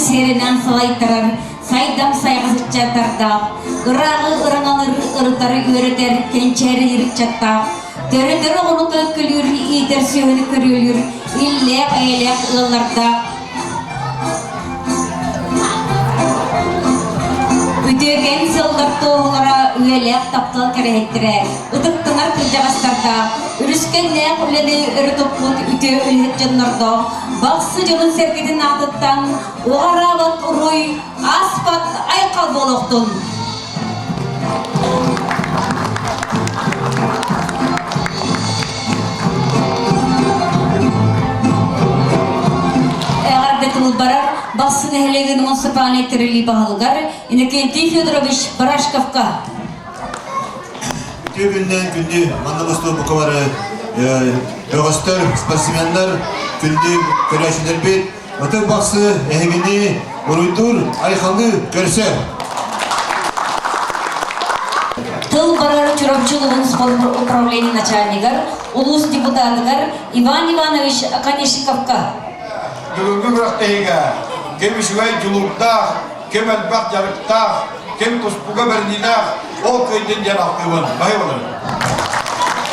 сиэринэн салайтарар сайдам сайаҕас ыччаттардаах, ырааҕы ыраҥалары ырытары үөрэтэр кэнчээри ыччаттаах, төрөтөр оҕону төлкөлүүр, иитэр сүөһүнү көрүөлүүр иллээх-эйэлээх ыаллардаах, Үтүөкэн сыллар туоһулара үйэлээх таптал кэрэһиттэрэ, ытыктанар кырдьаҕастардаах, үлүскэннээх үлэни өрө туппут үтүө үлэһит дьоннордоох Бахсы дьонун-сэргэтин аатыттан уҕараабат уруй, ааспат айхал буолуохтун! Эҕэрдэ тылбарар Бахсы нэһилиэгин муниципальнай тэриллии баһылыгар Иннокентий Федорович Барашковка. Үтүө күннэн күндү манна мустубут бука бары бөҕөстөр, спортсменнар, күндү көрөөччүлэрбит, Ытык Бахсы эһигини уруйдуур, айхаллыы көрсөр. Тыл барар Чурапчы улууһун спорт управление начальнигар, улуус депутатыгар Иван Иванович Оконешниковка. Бүгүҥҥү күрэхтэһиигэ ким үчүгэй дьулуурдаах, ким элбэх дьарыктаах, ким туспуга бэриниилээх, ол кыайдын диэн ахтыыбын. Баһый болун.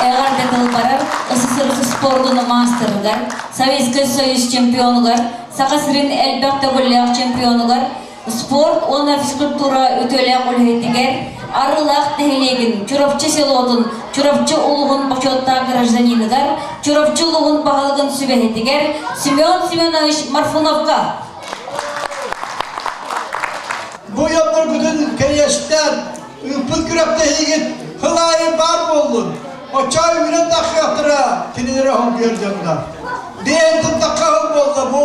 Эҕэрдэ тыл барар СССР спордун маастарыгар, Советскай Союз чемпионугар, Саха сирин элбэх төгүллээх чемпионугар, спорт уонна физкультура үтүөлээх үлэһитигэр, Арыылаах нэһилиэгин Чурапчы селотун Чурапчы улууһун бочуоттаах гражданиныгар, Чурапчы улууһун баһылыгын сүбэһитигэр Семен Семенович Марфуновка. Бу дьонноргутун кэриэстээн ыыппыт күрэхтэһиигит сыл аайы баар буоллун. Оччоҕо үүнэн тахсыахтара кинилэри хоҥкуйар дьоннор. Диэн тутахха буолла бу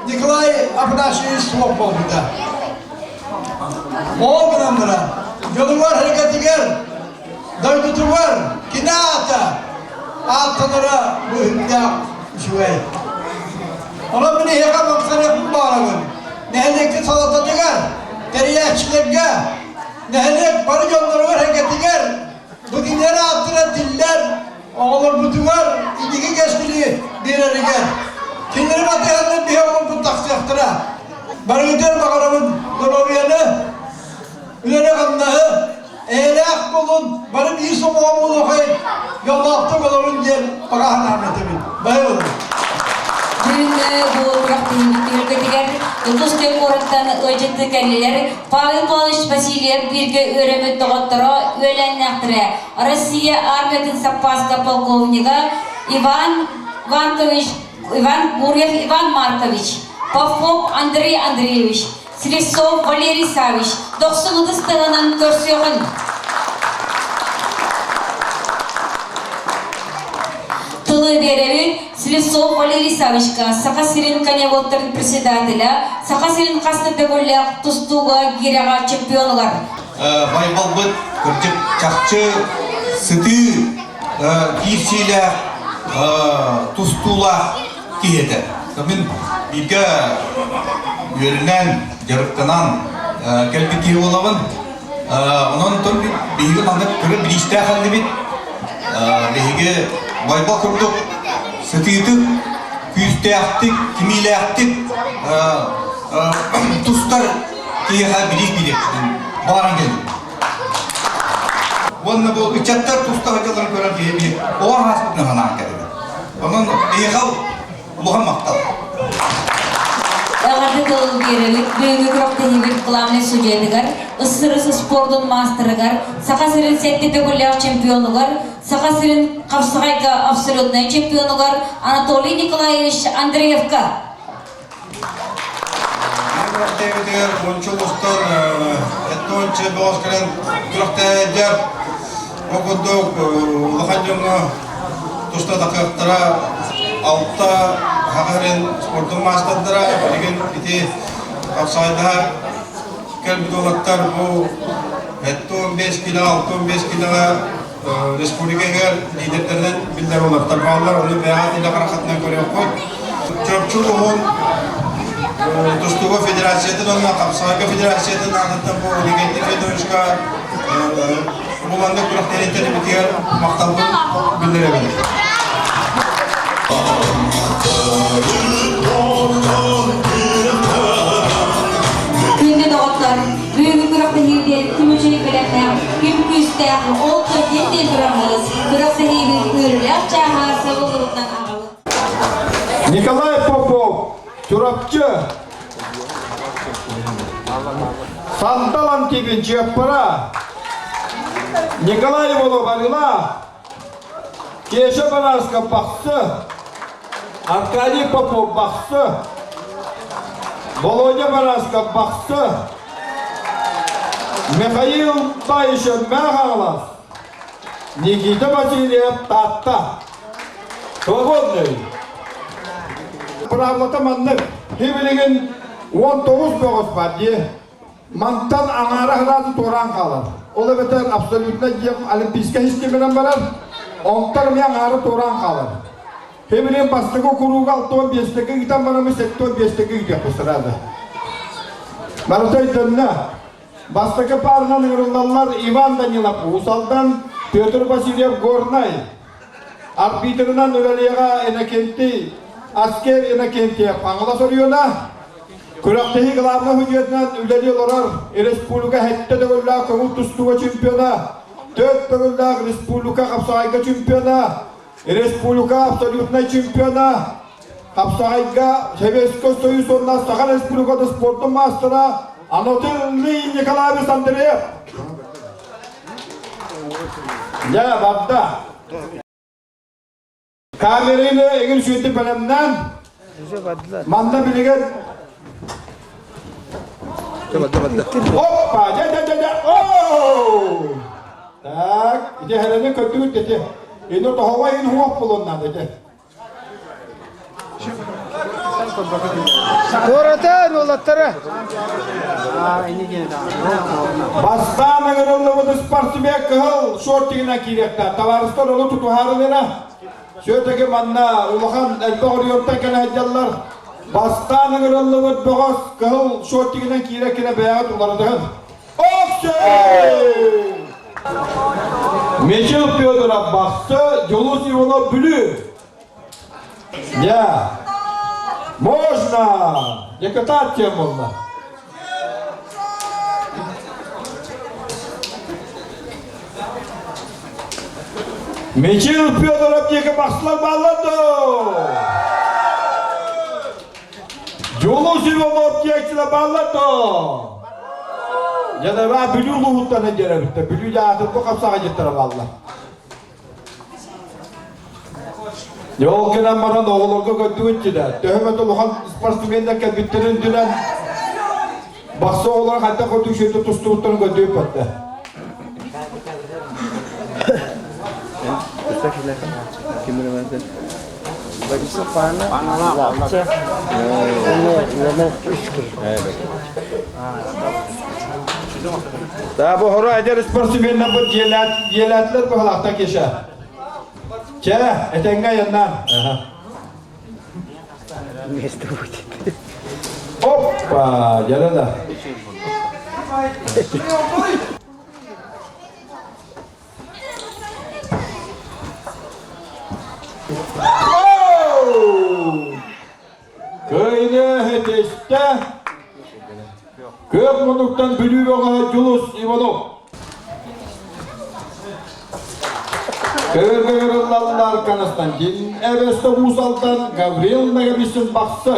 Николай Афанасьевич суох буолбута. Ол гынан баран, дьонугар сэргэтигэр, дойдутугар кини аата ааттанара быһыылаах үчүгэй. Онон мин эһиэхэ махтаныахпын баҕарабын. Нэһилиэккит салалтатыгар, тэрийээччилэргэ, нэһилиэк бары дьонноругар сэргэтигэр бу кинилэр ааттара тиллэр оҕолорбутугар инники кэскили биэрэригэр кинилэри батыһаннар биһи оҕолорбут тахсыахтара. Барыгытыгар баҕарабын доруобуйаны, үлэни-хамнаһы, эйэлээх буолун, бары биир сомоҕо буолуохай, дьоллоохтук олорун диэн баҕа санаам этэбин. Бай болун. Бүгүҥҥү бу күрэхтэһиибит түһүлгэтигэр Дьокуускай куораттан ыалдьыттыы кэллилэр Павел Павлович Васильев бииргэ үөрэммит доҕотторо үөлээннээхтэрэ Россия армиятын саппааска полковнига Иван Иванкович Иван Гурьев Иван Маркович, Попов Андрей Андреевич, Слепцов Валерий Савич дохсун ытыс тыаһынан көрсүөҕүн. Тылы биэрэбин Слепцов Валерий Савичка, Саха сирин коневодтарын председателя, Саха сирин хас да төгүллээх тустууга гирэҕэ чемпионугар. Байбалбыт кырдьык чахчы сытыы киирсиилээх тустуулаах киһи этэ. Мин бииргэ үөрэнэн, дьарыктанан кэлбит киһи буолабын. Онон биһиги маннык көрө бириистээх эллибит. Биһиги Байбал курдук сытыытык, күүстээхтик, кимиилээхтик тустар киһиэхэ бириис бириэхпитин баҕаран кэллим. Уонна бу ыччаттар туста сылдьалларын көрөн киһи биир оҕо ааспытынан санаан кэллим. Онон эйиэхэ улахан махтал. Эҕэрдэ тылын биэрэбит бүгүҥҥү күрэхтэһиибит главнай судьуйатыгар, СССР спордун маастарыгар, Саха сирин сэттэ төгүллээх чемпионугар, Саха сирин хапсаҕайга абсолютнай чемпионугар Анатолий Николаевич Андреевка. Күрэхтэһиибитигэр уонча улуустан эттэ бөҕөс кэлэн күрэхтэһэллэр. Ол курдук улахан дьоҥҥо туста тахыахтара алта Саха сирин спордун маастардара билигин ити хапсаҕайдаһа кэлбит уолаттар бу 75 кило 65 килоҕа республика иһигэр лидердэринэн биллэр уолаттар бааллар, ону бэйэҕит илэ хараххытынан көрүөххүт. Чурапчы улууһун тустууга федерациятын уонна хапсаҕайга федерациятын аатыттан бу Иннокентий Федоровичка бу маннык күрэхтэһиини тэрийбитигэр махталбын биллэрэбин. күүстээх ол кырдьык диэн тураммыт, күрэхтэһиибит үөрүүлээх чааһа сабыллыбытынан аҕабыт. Николай Попов, Чурапчы. Сандал Антипин, Чыаппара. Николай Иванов, Арыла. Кеша Барашков, Бахсы. Аркадий Попов, Бахсы. Володя Барашков, Бахсы. Михаил Баишев, Мэхалов. Никита Васильев, Таатта. Свободный. Правилата маннык. Билигин 19 бөҕөс бар дии. Мантан аҥаара харааты туораан хаалар. Ол эбэтэр абсолютно диэн олимпийскай систиэмэнэн барар. Онтон эмиэ аҥаара туораан хаалар. Билигин бастакы курууга 65-тэки ыытан бараммыт 75-тэки ыытыахпыт сразу. Барыта өйдөннө. Бастакы паарынан ыҥырыллаллар Иван Данилов Уус Алдан, Петр Васильев Горнай. Арбитрынан үлэлиэҕэ Иннокентий Аскер Иннокентьев Хаҥалас оройуона. Күрэхтэһии главнай судьуйатынан үлэлии олорор республика сэттэ төгүллээх көҥүл тустууга чемпиона, төрт төгүллээх республика хапсаҕайга чемпиона, республика абсолютнай чемпиона, хапсаҕайга Советскай Союз уонна Саха Республикатын спордун маастара Анатолий Николаевич Андреев. Дьэ, барда. Камераны эгин сүүтү бэлэмнээн, манна билигин Оппа, дьэ, дьэ, дьэ, дьэ, оу! Так, ити хэрэни көттүгүт ити. Ини тоһоҕо иһин хуох булуннан ити. Туоратан уолаттара. Бастаан ыҥырыллыбыт спортсмен кыһыл шортигынан киириэхтээх. Табаарыстар ону тутуһаарылара. Все-таки манна улахан элбэх оройуонтан кэлэ сылдьаллар. Бастаан ыҥырыллыбыт бөҕөс кыһыл шортигынан киирэ кирэ бэйэҕит уларытыһын. Мичил Федоров Бахсы, Дьулус Иванов Бүлүү. Я. Можно. Декотация можно. Мичил Федоров диэки бахсылар бааллар дуо? Дьулус Иванов диэччилэр бааллар дуо? Дьэ, Бүлүү улууһуттан дьэрэбиттэр. Бүлүү дьаатырбы хапсаҕайдьыттара бааллар. Дьэ, ол гынан баран оҕолорго көрдүгүт дьэ, төһө эмэ улахан спортсменнар кэлбиттэрин үрдүнэн бахсы оҕолоро хайдах курдук сиргэ тустубуттарын көрдүбүт Да, бу хоро эдэр спортсменнар бу дьиэлээтилэр быһалаахтан кеша. Чэ, этэҥҥэ айаннаан. Место будет. Оппа, дьэ да. Кыайыны этистэ Күөх муннуктан Бүлүү бөҕөһө Дьулус Иванов. Көбөр-көбөр Константин Эбэстэ Уус-Алдан Гаврил Ноговицын Бахсы,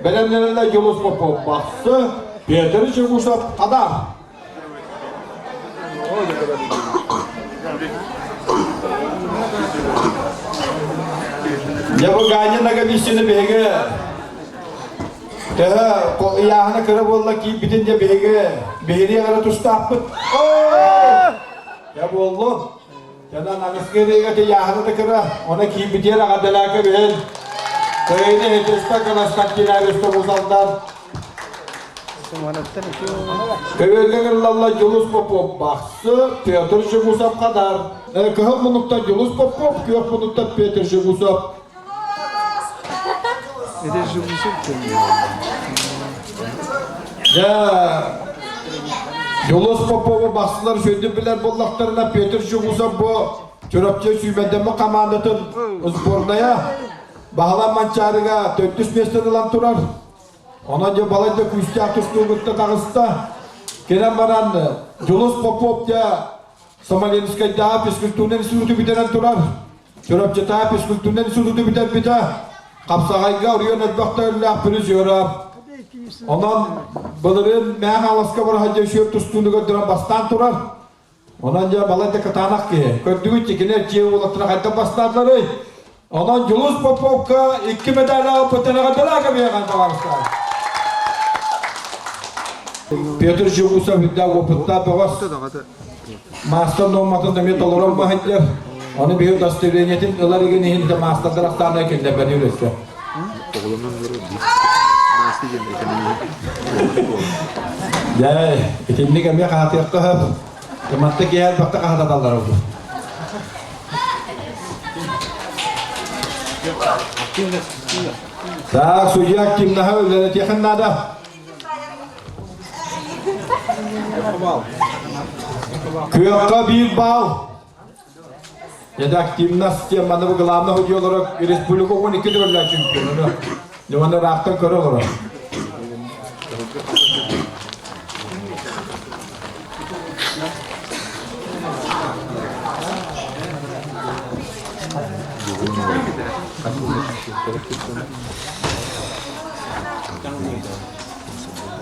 бэлэмнэнэллэр Дьулус Попов Бахсы, Петр Чегусов Хадар. Дьэ бу Ганя Ноговицыны биһиги төһө ыйааһына кыра буолла киирбитин дьэ биһиги биһириэх эрэ тустаахпыт. Дьэ буоллун. Дьонон аныскы ырыыга ыйааһына да кыра, оны киирбитигэр аҕардалаакы биһин. Кыайыны Хетеста Константинович Тобусалдан Көбүөргэ ыҥырыллаллар Дьулус Попов Бахсы, Петр Жегусов Хадар. Кыһыл муннуктан Дьулус Попов, күөх муннуктан Петр Жегусов. Это Жегусов Дьэ, Дьулус Попову бахсылар сүрдүн билэр буоллахтарына, Петр Жегусов бу Чурапчы сүүмэрдэммит хамаандатын сборная Баһылай Манчаарыга төрдүс миэстэни ылан турар. Онон дьэ балайда күүстээх тустуугутта таҕыста. Кэлэн баран Дьулус Попов дьэ Сомалинскайдааҕы физкультурнай институту бүтэрэн турар. Чурапчытааҕы физкультурнай институту бүтэрбитэ. Хапсаҕайга оройуон элбэх төгүллээх призера. Онон былырыын Мээх Аласка бараһадьа үсүөр тустууну көрдөрөн бастаан турар. Онон дьэ балайда кытаанах киһи. Көрдүгүт кини дьиэ уолаттара хайдах бастаатыларый? Онон Дьулус Поповка икки медаль ылбытын эҕэрдэлээх кэбиһэҕин баҕарыстаах. Петр Жегусов үрдээх опыттаах бөҕөс. Маастар нуорматын эмиэ толорон баһыйдар. Ону биһи удостоверениетин ылар игин иһин да маастардар ахсааннара киллэрбэни үлэстэ. Дьэ, итинник эмиэ хаатыахха сөп. Тыматта киһи элбэхтэ хаһататаллар ол. Так, судья активнаһа үлэлэтиэхин наада. Күөххэ биир баал. Это активность диэн манна бу главный судьялара республика 12 төгүллээх чемпиону. Дьоманы ыраахтан көрө олорор.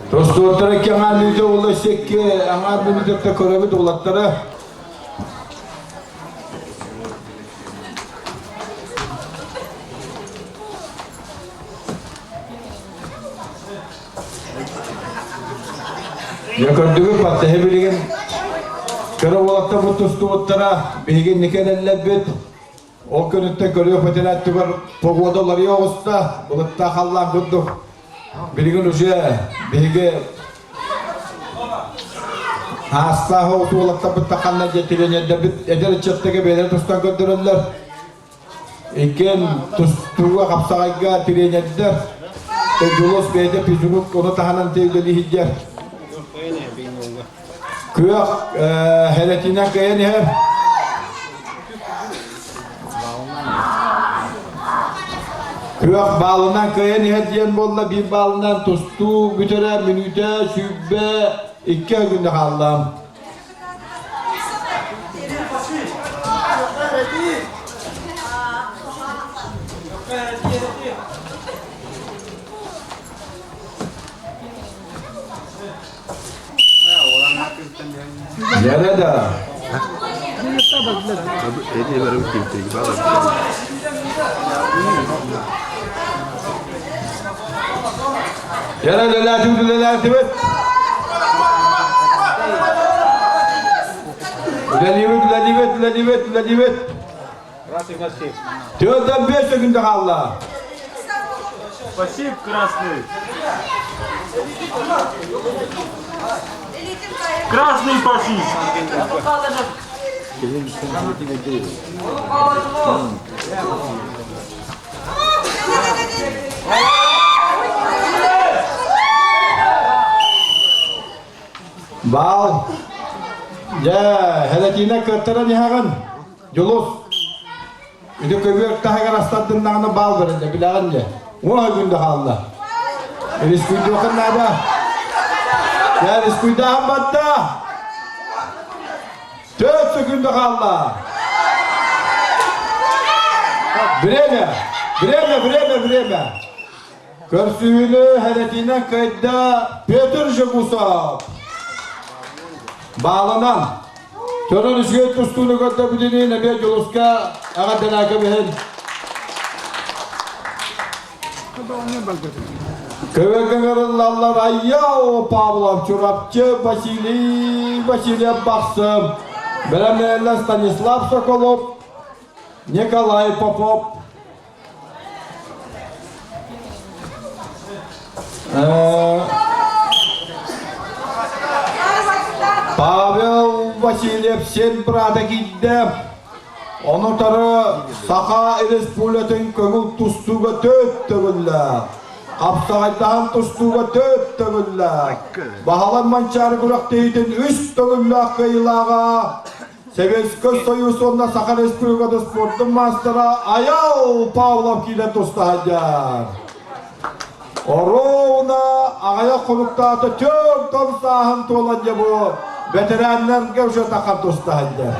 Тостуоттара кэҥээн үүтэ ула секке аҥаар мүнүүтэтэ көрөбүт уолаттара. Дьэ көрдүгүт баттаһы билигин кыра уолаттар бу тустубуттара биһиги инники эрэллэрбит. Ол күнүттэн көрүөх бэтэрээттигэр погода уларыйа оҕуста, былыттаах халлаан курдук. Билигин уже биһиги аастаах оҕус уолаттарбыт ханна дьэ тренердэрбит эдэр ыччаттарга бэйэлэрэ тустан көрдөрөллөр. Иккиэн тустууга хапсаҕайга тренердэр Дьулус бэйэтэ физрук ону таһынан үлэлии сылдьар. Күөх хэрэтинэн кыайан иһэр. Күөх баалынан кыайан иһэр диэн буолла, биир баалынан тустуу бүтэрэ мүнүүтэ 22 күннэ хаалла. Yere да. Yere lelati lelati Үлэлиибит, үлэлиибит, үлэлиибит, үлэлиибит. Төрдөн бес секунда хаалла. Спасибо, красный. Красный спасибо. Баал. Дьэ, Хелатина кыаттаран иһэҕин. Дьулус. Ити көбүөр таһыгар астардыннаҕына баал бэриллэ, билэҕин дьэ. Уон күндэ хаалла. Рискуйдуохха наада. Дьэ, рискуйдааһын батта. Төрт секунда хаалла. Время, время, время, время. Көрсүһүүнү хэрэтинэн кыайда Петр Жегусов. Бааланан, Төрөн үчүгэй тустууну көрдөбүтүнүү эмиэ Дьулуска эҕэрдэлээкэ биһин. Көбөкөҥөрүллаллар Айяо Павлов, Чурапчы, Василий Васильев Бахсым, бэлэмнэнэллэр Станислав Соколов, Николай Попов, Павел Васильев сен брата киирдэ. Ону утары Саха Республикатын көҥүл тустууга төрт төгүллээх, хапсаҕайдаһан тустууга төрт төгүллээх, Баһылай Манчаары күрэхтэһиитин үс төгүллээх кыайыылааҕа Советскай Союз уонна Саха Республикатын спордун маастара Аял Павлов киирэн тустаһадьар. Оруобуна аҕыйах хонуктаата түөрт сааһын туолан дьэ бу. Бэтэрээннэргэ уже тахан тустаһайдар.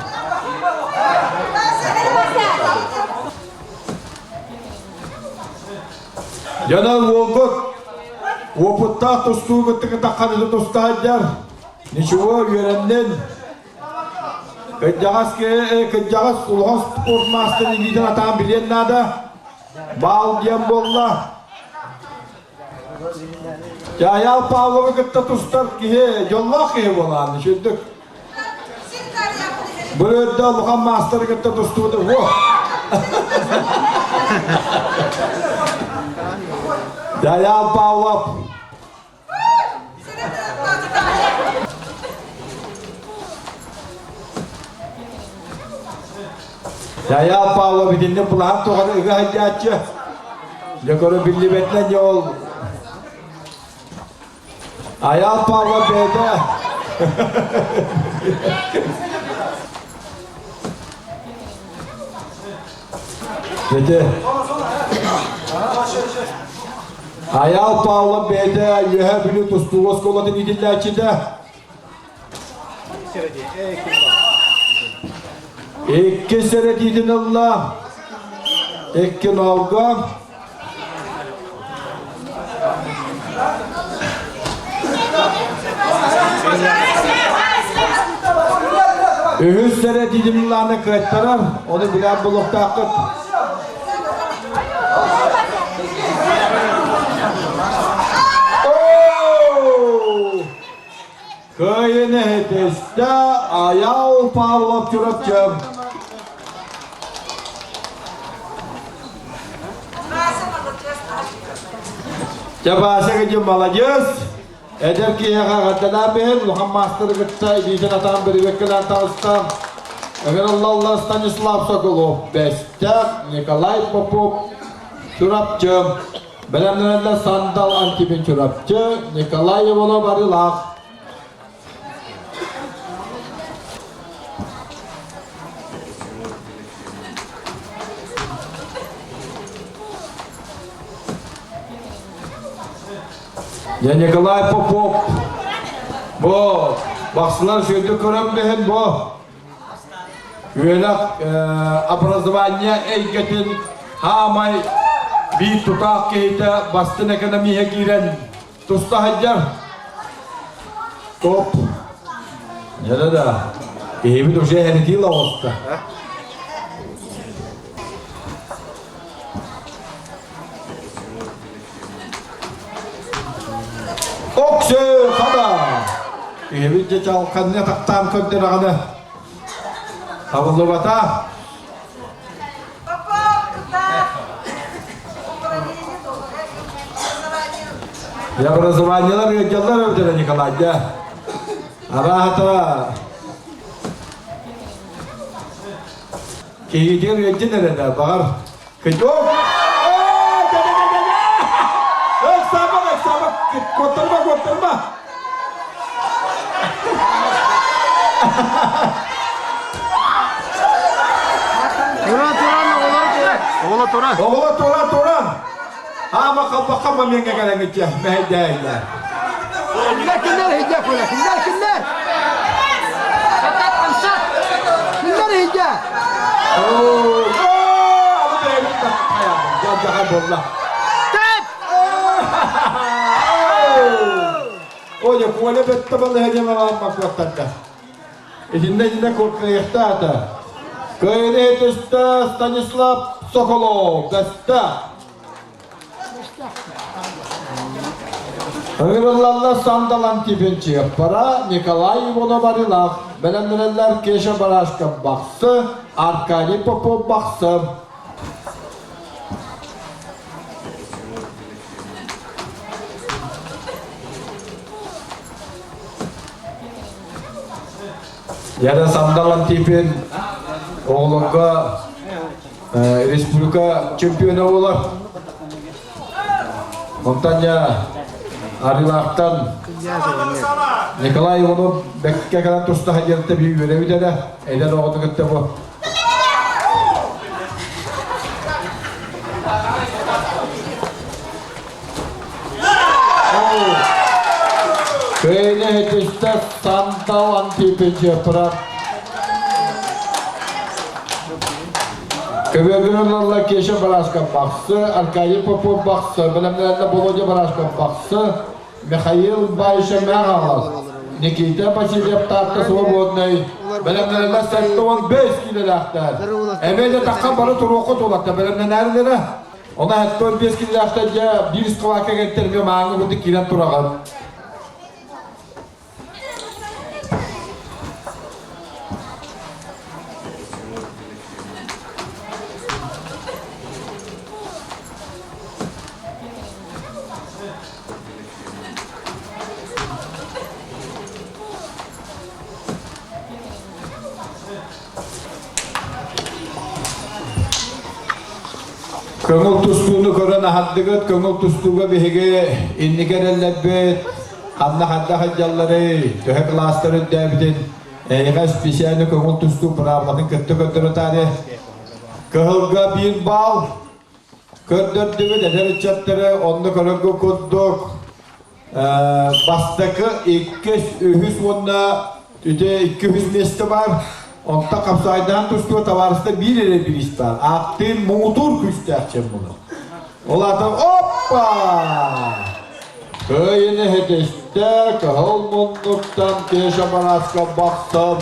Дьонон уолгут уопуттаах тустуугуттугу тахханыты тустаһайдар. Ничего, үөрэннин. Кырдьаҕас кырдьаҕас улахан спорт маастарын илиитин атаан билиэн наада. Баал диэн буолла. Дьайаал Павловы кытта тустар киһи дьоллоох киһи буолаан үчүгдүк. Бу өрдө улахан маастары кытта тустубута уо. Дьайаал Павлов Дайаал Павлов итинник былаан туһаны ыга сылдьааччы. Дьэ көрө биллибэтинэн дьэ ол Айаал Павлов бэйэтэ Ити Айаал Павлов бэйэтэ Үөһээ Бүлүү тустуу оскуолатын иитиллээччитэ. Иккис эрэтиитин ылла. Икки ноолго. Үһүс эрэтиитин ыллааны кыаттарар, ону билэн булуохтааххыт. Кыайын эһитистэ Айаал Павлов Чурапчы. Чабааса кыдьым маладьыас. Эдэр киһиэхэ эҕэрдэлээн биһин, улахан маастары кытта илиитин атаан бирибэккэлээн таҕыста. Ыҥырыллаллар Станислав Соколов, Бэстэх, Николай Попов, Чурапчы. Бэлэмнэнэллэр Сандал Антипин Чурапчы, Николай Иванов Арылаах. Я Николай Попов. Бу бахсылар сүрдүк көрөн бэһин бу Үөрэх образование эйгэтин хаамай биир тутаах киһитэ бастын экономиһа киирэн туста сылдьар. Топ. Да да. Киһибит уже эритии оҕуста. Оксө хада. Киһибит дьэ чалканны тахтаан көрдөрөҕүнэ Табыллыбата. Я образованиелар ыалдьаллар эбитэ Николай дьэ. Араата киһитигэр ыалдьын эрэ да баҕар кыдьок Ыксаама, ыксаама, куоттарма, куоттарма. Туран, туран, оҕолор туран. Оҕолор туран. Оҕолор туран, туран. Аама халбахха мамыҥҥа кэлэҥҥитчэ мэһэйдээйдэ. Кимнэр, кимнэр иһийдэ, Коля? Кимнэр, кимнэр? Кимнэр иһийдэ? Оо, дьаха буолла. Тэп! Оля, Коля бетте балыһа маппаттарда. Итиннэ итиннэ куркайыахтаата. Кыайыны түстэ Станислав Соколов, Гаста. Ыҥырыллаллар сандалан типин Чыаппара, Николай Иванов Арилах, бэлэмнэнэллэр Кеша Барашков Бахсы, Аркадий Попов Бахсы. Яна Сандал Антипин оҕолорго республика чемпиона буолар. Онтон дьэ Арыылаахтан Николай Иванов бэккэ кэлэн туста сылдьарта биир үөрэбит эрэ. Эдэр оҕоту кытта бу Кыайыны ситистэ Сандал Антипычев. Көбөгүнүллалла Кеша Барашков бахсы, Аркадий Попов бахсы, бэлэмнэринэ Володя Барашков бахсы, Михаил Баишев Мягалов, Никита Васильев Таатта свободный, бэлэмнэринэ 75 килэлээхтэр. Эмиэ да таххан бары туруохха тулатта бэлэмнэнээрилэрэ. Она 75 килэлээхтэр дьэ биир схватка кэлтэргэ мааҥы курдук киирэн тураҕын. Көҥүл тустууну көрөн аһардыгыт, көҥүл тустууга биһиги инники эрэллэрбит ханна ханна сылдьалларый, төһө кылаастар үрдээбитин эйиэхэ специально көҥүл тустуу быраабылатын кытта көрдөрө таары. Кыһылга биир балл көрдөрдүбүт эдэр ыччаттары онно көрөргө курдук Бастакы, иккис, үһүс уонна ити икки-үһүс миэстэ баар. Онтон хапсаайдаан тустууга табаарыста биир эрэ бириис баар. Ааттыын муҥутуур күүстээх чем буолар. Ол аата оппа! Кыайыны хэтистэ, кыһыл муннуктан Кеша Бараска бахсан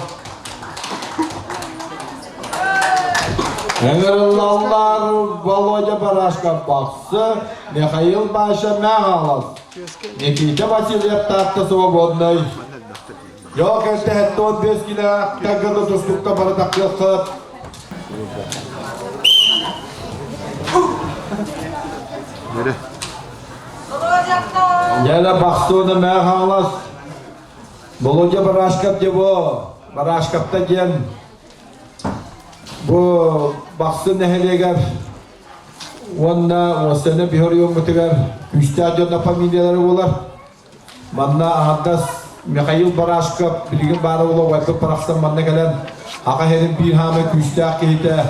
Ыҥырыллаллар Володя Барашков бахсы, Михаил Баша Мягалов, Никита Васильев Таатта свободный. Йоо кэлтэһэттэ 15 килэ тагыны тустукта бары тахсыаххыт. Яна Бахсуна Мягалов, Володя Барашков диво, Барашковта диэн Бу Бахсы нэһилиэгэр уонна Уостаны биһорйуоммутугар күүстээх дьонно фамилиялары буолар. Манна аҥардас Михаил Барашков билигин баара буола убайбыт барахсан манна кэлэн аҕа иһэрин биир хаамай күүстээх киһитэ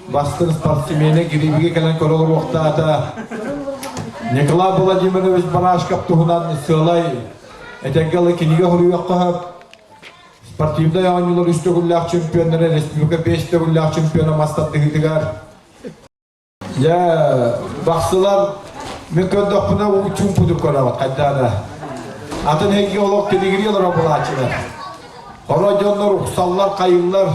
бастын спортсмена Грибигэ кэлэн көрө олоруохтаата. Николай Владимирович Барашков туһунан сыалай этэҥҥэ ылы кинигэ хоруйуохха сөп. Спортивнай оонньуулар үс төгүллээх чемпионнара республика бэс төгүллээх чемпиона мас тардыһыытыгар дьэ бахсылар мин көрдөхпүнэ уу чуумпутук көрөҕүт хайдаана атын эйгэ олох тилигирии олорор булааччылар хоро дьоннор уксаллар хайыллар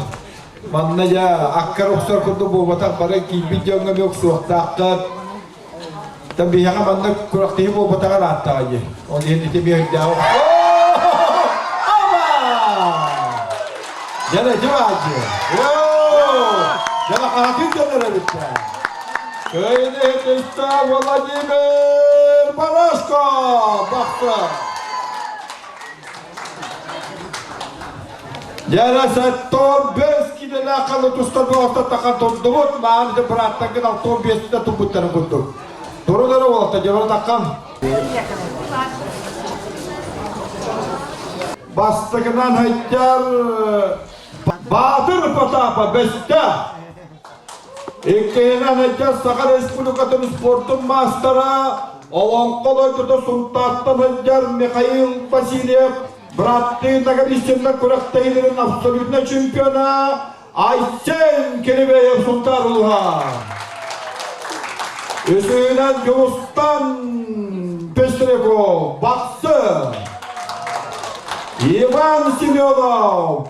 манна дьэ аккар уксар курдук буолбатах бары киирбит дьоҥҥо эмиэ уксуохтааххыт Та биһиэхэ манна күрэхтэһии буолбатаҕар ааттаҕа дии. Ол иһин ити биһирдээҕи Дьэ ити баар дии. Дьэ хаһатын дьоннор эбиттэр. Кыайыны иһитистэ Владимир Барашко бахса. Дьэ бэс килэлээх халы тустар буолта тахан турдубут, мааны дьэ бырааттаргын алтуон биэстэ турбуттарын курдук. Турун эрэ уолатта, дьэ таххан. Бастакынан хайдар Баатыр Потапа бэстэ. Иккиһинэн хайдар Саха Республикатын спортун маастара Олоҥхо дойдута Сунтаартан сылдьар Михаил Васильев Быраттыы Ноговицыннар күрэхтэһиилэрин абсолютнай чемпиона Айсен Кирибеев Сунтаар улууһа. Үсүһүнэн Дьулустан Пестряков Бахсы. Иван Семенов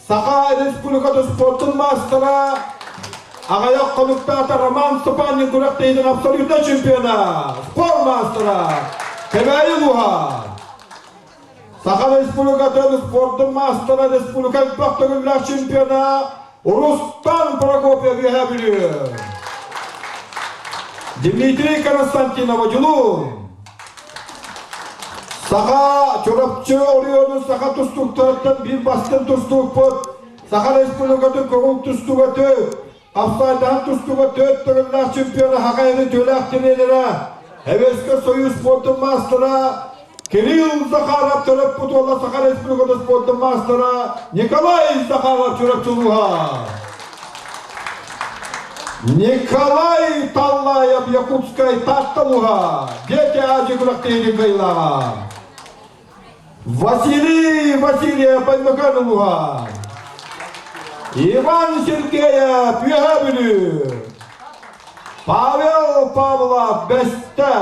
Саха Республикатын спортун маастара аҕыйах хонуктаата Роман Степанин күрэхтэһиитин абсолютнай чемпиона, спорт маастара Кэбээйи улууһа. Саха Республикатын спордун маастара республика элбэх төгүллээх чемпиона Рустам Прокопьев Үөһээ Бүлүү. Дмитрий Константинов Одьулуун. Саха Чурапчы оройуонун саха тустууктарыттан биир бастыҥ тустуукпут Саха Республикатын көҥүл тустууга тө Хапсаайдаһан тустууга төрт төгүллээх чемпиона Саха Эрин төлөөх тренера, Эвеске Союз спортун маастара Кирилл Захаров төрөппүт уола Саха Республикатын спортун маастара Николай Захаров Чурапчылууһа. Николай Таллаев Якутскай Таатта улууһа Дети Азии күрэхтэһиитин кыайыылааҕа. Василий Васильев Өймөкөөн улууһа. Иван Сергеев Үөһээ Бүлүү. Павел Павлов Бэстэ.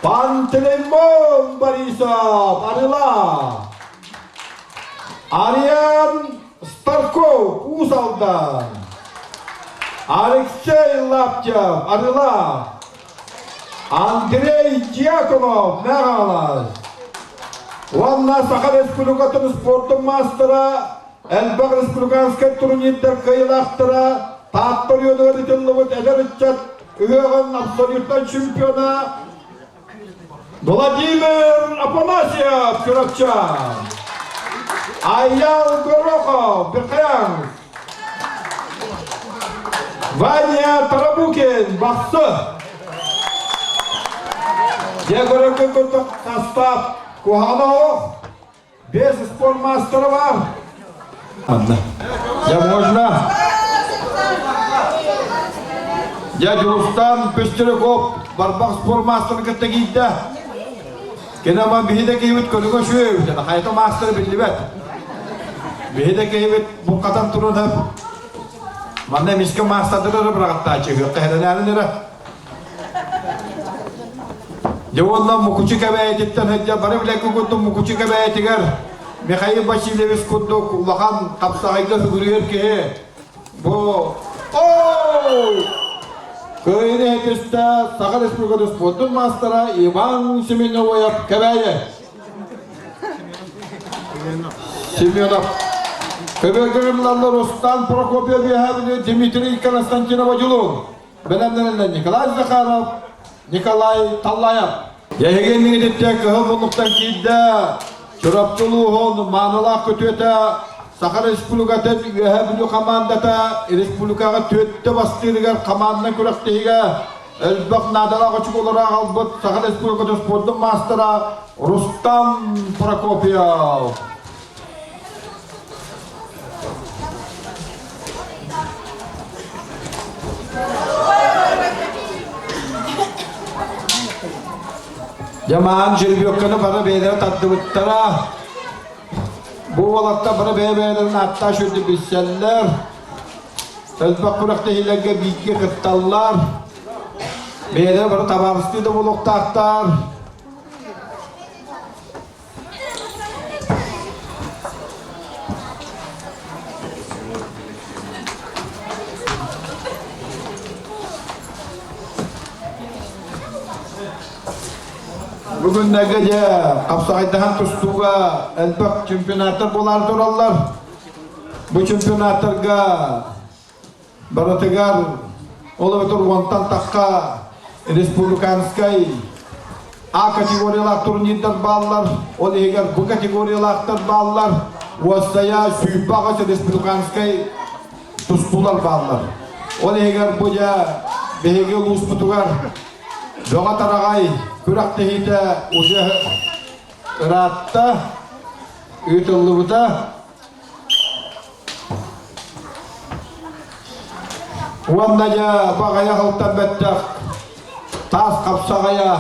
Пантелеймон Борисов Арыла. Ариан Старков Уус Алдан. Алексей Лаптев Арыла. Андрей Дьяконов Мэҕалас уонна Саха Республикатын спордун маастара, элбэх республиканскай турнирдар кыайыылаахтара, Таатта оройуонугар ыытыллыбыт эдэр ыччат ыһыаҕын абсолютнай чемпиона Владимир Афанасьев Чурапча, Айял Горохов Бирхаян, Ваня Тарабукин Бахсы. Дьэ көрөргө курдук састаап куһаҕана оһох. Без спорт мастера бар. Анна. Я можно? Я Дьулустан Пестеряков барбах спорт мастерын кытта киирдэ. Кини биһи да киһибит көрүҥэ үчүгэй хайта маастара биллибэт. Биһи да киһибит буккатан туран манна эмискэ маастардары эрэ быраҕаттааччы үһүөххэ эрэ. Дьэ уонна Мукучу Кэбээйититтэн сылдьар бары билэргэ курдук Мукучу Кэбээйитигэр Михаил Васильевич курдук улахан хапсаҕайга сүгүрүйэр киһи бу Кыайыны этистэ Саха Республикатын спордун маастара Иван Семеновоев Кэбээйи. Семенов. Көбөлгөрүмлаллар Рустам Прокопьев Үөһээ Дмитрий Константинов Одилун. Бэлэмнэнэллэр Николай Захаров, Николай Таллаев. Эһигинниҥититтэн кыһыл муннуктан киирдэ Чурапчы улууһун маанылаах күтүөтэ Саха Республикатын Үөһээ Бүлүү хамаандата республикаҕа түөртэ бастыырыгар хамаанданан күрэхтэһиигэ элбэх наадалаах очукуолары аҕалбыт Саха Республикатын спордун маастара Рустам Прокопьев. Дьамаан жеребьевканы бары бэйэлэрэ тардыбыттара. Бу уолаттар бары бэйэ-бэйэлэрин ааттаах сүрдү билсэллэр. Элбэх күрэхтэһиилэргэ бииргэ кытталлар. Бэйэлэрэ бары табаарыстыы да буолуохтаахтар. Бүгүннэргэ дьэ хапсаҕайдаһан тустууга элбэх чемпионаттар буолаары тураллар. Бу чемпионаттарга Барытыгар ол эбэтэр уонтан тахха республиканскай А категориялаах турнирдар бааллар, ол иһигэр Б категориялаахтар бааллар, уоссайа 28 республиканскай тустуулар бааллар. Ол иһигэр бу дьэ биһиги улууспутугар Бөҕө Тараҕай күрэхтэһиитэ уже ыраатта, ыытыллыбыта. Уонна дьэ баҕайах ылтан бэттэх таас хапсаҕайа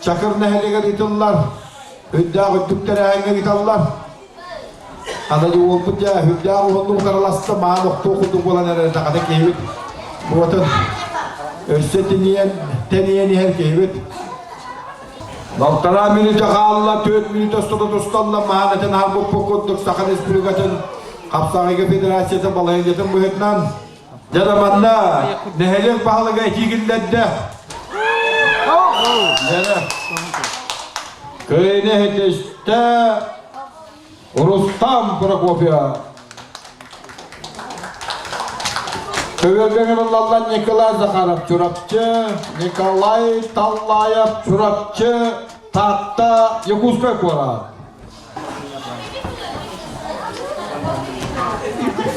Чакыр нэһилиэгэр ыытыллар, үрдээх үрдүк тэрээһиҥҥэ ыыталлар. Аны дьэ уолбут дьэ үрдээх уһуннук утарыласта маан охтуу курдук буолан эрэр даҕаны киһибит буотун өссө тэнийэн тэнийэн иһэр киһибит. Балтараа мүнүүтэ хаалла, 4 мүнүүтэ устата тусталла, маанатын аһарбыппыт курдук Саха Республикатын Хапсаҕайга Федерациятын балаһыанньатын быһыытынан дьэ да манна нэһилиэк баһылыга этии киллэрдэ. Кыайыны иһитистэ Рустам Прокопьев. Көбүөргэ ыҥырыллаллар Николай Захаров Чурапчы, Николай Таллаев Чурапчы, Таатта, Якутскай куорат.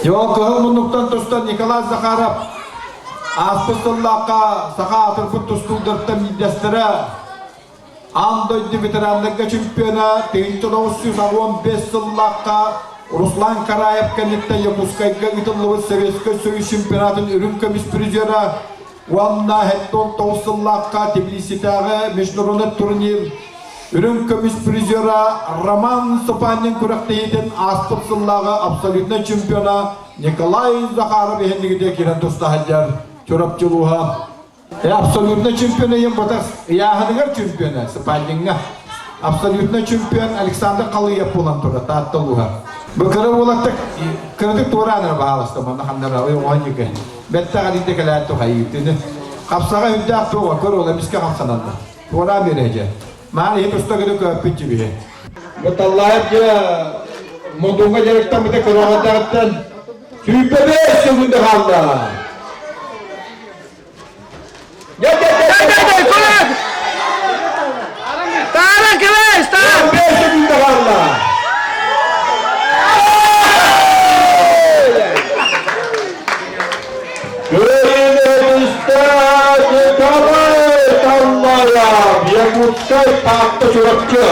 Йоо кыһыл муннуктан тустан Николай Захаров ааспыт сыллаахха саха аатырбыт тустууктартан биирдэстэрэ Аан дойду ветераннарга чемпиона 1985 сыллаахха Руслан Караев кэнниттэн Якутскайга ыытыллыбыт Советскай Союз чемпионатын үрүҥ көмүс призера уонна 79 сыллаахха Тбилиситээҕи международный турнир. Үрүҥ көмүс призера Роман Сапанин күрэхтэһиитин ааспыт сыллааҕы абсолютнай чемпиона Николай Захаров иһиннигитэ киирэн туста сылдьар Чурапчы улууһа. Абсолютнай чемпион ыйын батас ыйааһыныгар чемпиона Сапанниҥҥа. Абсолютнай чемпион Александр Халыев буолан турар Таатта улууһа. Бу кыра уолаттар кыратык туораанара баһаалыста манна ханнара ойоҕоһон Бэттэх алиде кэлээт тухайыытыны. Хапсаҕа үрдээх туоҕа көр ол эмискэ хамсананна. Туораа биэрээдьэ. Маан иһит уста гына көппүт дьибиһи. Бу Таллаев дьэ Модуҥҥа дьарыктаммыта көрөҕөтөҕүттэн 25 секунда хаалла. Таара кэлээс, таара! 5 секунда хаалла. Николай Таллаев, Якутскай Таатта Чурапчы.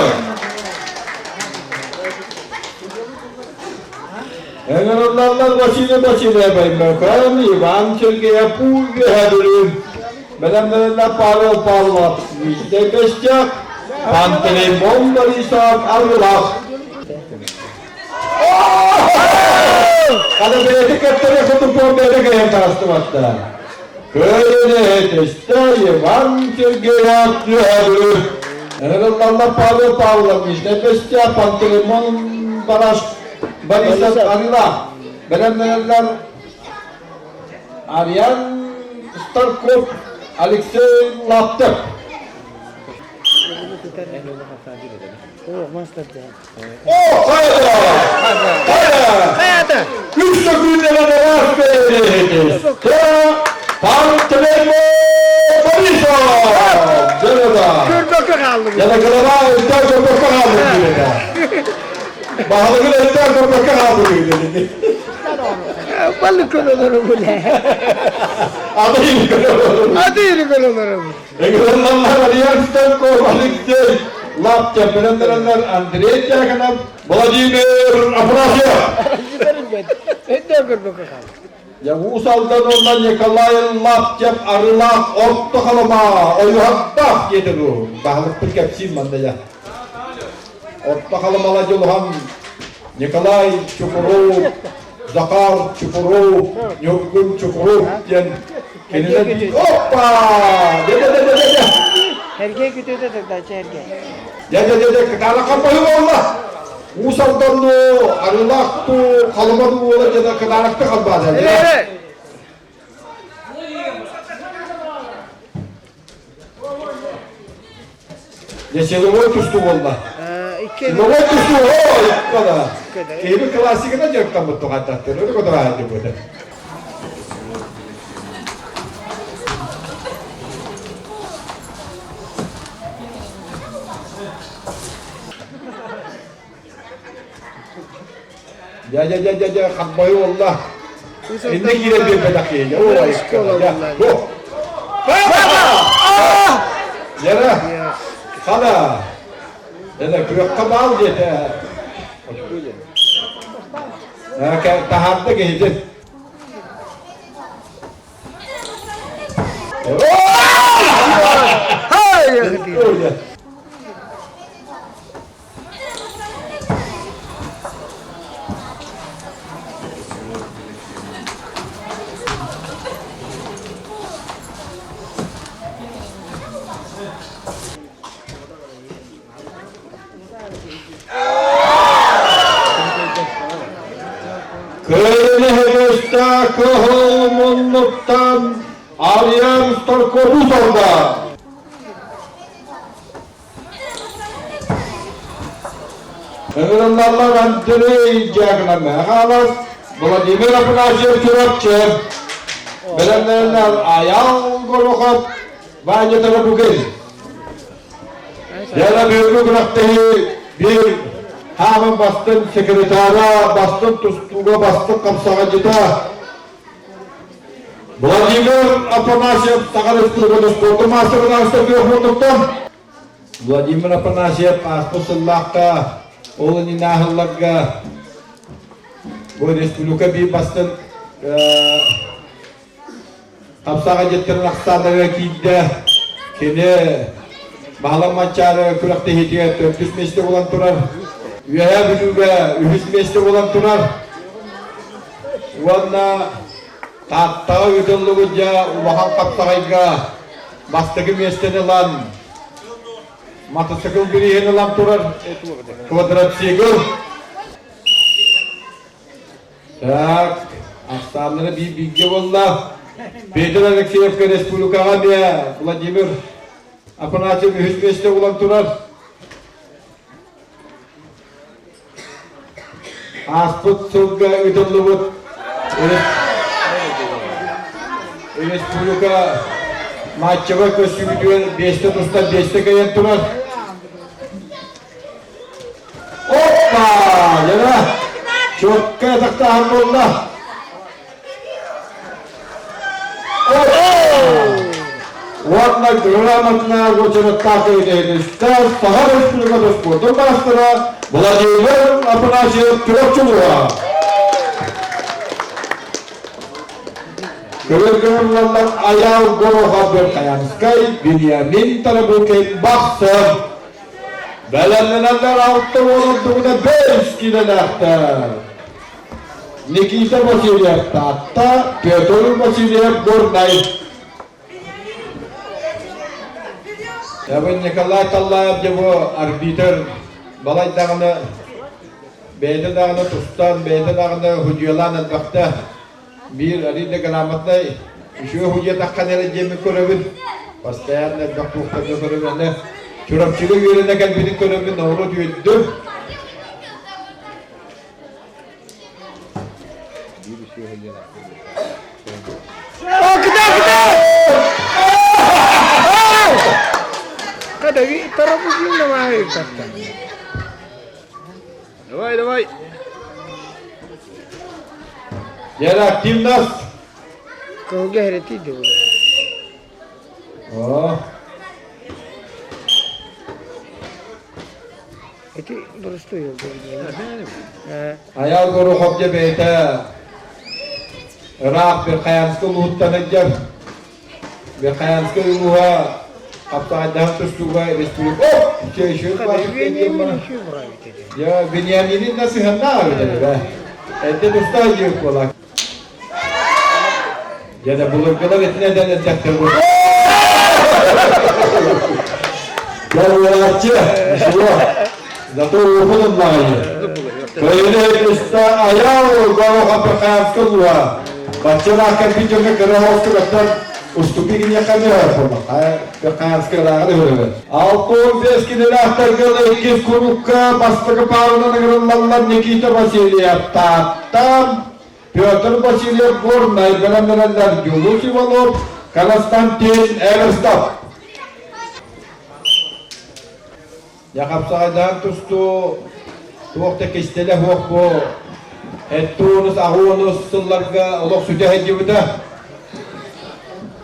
Ыҥырыллаллар Василий Васильев, Өймөкөөн, Иван Сергеев, Үөһээ Бэлэмнэринэ Павел Павлов, Витя Костяк, Пантелеймон Борисов, Аргылаах. Хана бэйэти кэттэрэ хотупуон бэйэтэ кэйэн таҕыстыбатта. Кыайыны этистэ Иван Сергеев Үөһээ Ыҥырыллаллар Павел Павлов, Витя Костяк, Пантелеймон Бараш, Борисов Арылаах. Бэлэмнэнэллэр Ариан Старков, Алексей Лаптев. О, хайа! Хайа! Үс секундада бар Пантелеймон Борисов! Дьарыда! Көрбөккө хааллым. Яна голова өттө көрбөккө хаалдым диэтэ. Баһылыгын өттө көрбөккө хаалдым диэтэ. Балык көрөлөрө буле. Ады көрөлөрө. Ады көрөлөрө. Ыҥырыллаллар Ариан Старков, Алексей Лаптев, бэлэмнэрэллэр Андрей Дьяконов, Владимир Афанасьев. Дьэ, Уус Алдан уонна Николай Лаптев Арылаах Орто Халыма Ойуһахтаах диэтэ дуу. Баһылыкпыт кэпсиир манна дьэ. Орто Халымала дьулуһан Николай Чукуров, Захар Чукуров, Ньургун Чукуров диэн кинилэр Оппа! Дэ-дэ-дэ-дэ-дэ! Эрге күтүөтэ тардачы эрге. Дэ-дэ-дэ-дэ, кытаанахха быһыы буолла! Уус Алданну, Арыылаахту, Халымаду уола дьэ кытаанахта халбаата. Дьэ, силовой тустуу буолла. Силовой тустуу, ой, иккола. Киһи классикана дьарыктаммыт туҕаттаттыр, өрө көтөҕө буота. Дьэ, дьэ, дьэ, дьэ, дьэ, хаппайы уолла. Инне киирэн биэрбэтэх киһи. Ой, дьэ, Яра, хана. Эне күөххэ баал диэтэ. Таһаарда киһитин. Ой! Кыайыны кыһыл муннуктан Ариан Старкову салда. Ыҥырыллаллар Андрей Дьяконов Михайлов, Владимир Афанасьев Чурапчы, бэлэмнэнэллэр Айал Горохов, Ваня Тарабукин. Яна бүгүҥҥү күрэхтэһии биир хааман бастыҥ секретара, бастыҥ тустууга бастыҥ хамсаҕайдьыта Владимир Афанасьев Саха Республикатын спордун маастарын ааста күөх Владимир Афанасьев ааспыт сыллаахха ол иннинэ ааһылларга бу республика биир бастыҥ хапсаҕай дьиттэрин ахсааннарыгар киирдэ. Кини Баһылан Манчаары күрэхтэһиитигэр төрдүс миэстэ буолан турар. Үөһээ Бүлүүгэ үһүс миэстэ буолан турар. Уонна Тааттаҕа ыытыллыбыт дьэ улахан хаптаҕайга бастакы миэстэни ылан мотоцикл бирииһин ылан турар квадроцикл. Так, ахсааннара биир бииргэ буолла. Петр Алексеевка республикаҕа эмиэ Владимир Афанасьев үһүс миэстэ булан турар. Ааспыт сылга ыытыллыбыт республика матчева көстүүтүгэр биэстэ тустан биэстэ кэйэн турар. Оппа! Яра! Четко тахтааһын буолла. Уонна грамотно уочараттаах кэбитэһинистэр Саха Республикатын спордун маастара Владимир Афанасьев Чурапчылуга. Көрөр-көрүллаллар Аял Горохов Верхоянскай, Вениамин Тарабукин Бахсыр. Бэлэмнэнэллэр алта уон бэс киилэлээхтэр. Никита Васильев Таатта, Петр Васильев Горнай. Ябын Николай Таллаев дьэ бу арбитр балай даҕаны бэйэтэ даҕаны тустан, бэйэтэ даҕаны худьуйалаан элбэхтэ. Биир арыый да грамотнай үчүгэй худьуйатаххан эрэ диэммин көрөбүн. Постоянно элбэх туохтарга көрөбүн. Аны Чурапчыга үөрэнэ кэлбитин көрөммүн норуот үөрдүм. Давай, давай. Яра активность. Кылга херетиди bu. О. Ити дұрыстуу Айаал Горохов дьэ бэйэтэ ыраах Верхоянскай улууһуттан сылдьар. Верхоянскай улууһа хаптаҕайдаһан тустууга республика Я Вениаминин да сыһаннаах эбит этэ. Эрдэ тустаах диир буолар. Дьэ да былыргылар итинэ дэн эрдэхтэр бу. Дьолуолааччы, ничего. Зато уопут ыллаҕайы. Кыайыны туста Аял Горохов-Верхоянскай улууһа. Баччалаах кэлбит дьоҥҥо кыра оҕустук оттон уступи гиниэхэ эмиэ буолла. Верхоянскай ырааҕын өһөрөбүт. 65 кинилээхтэргэ иккис курукка бастакы паарынан ыҥырыллаллар Никита Васильев Тааттан, Петр Васильев Горнай бэлэмнэнэллэр Дьулус Иванов, Константин Эверстов. Хапсаҕайдаан тустуу туох да кистэлэ суох бу эттуунус аҕуонус сылларга олох сүтэ сылдьыбыта.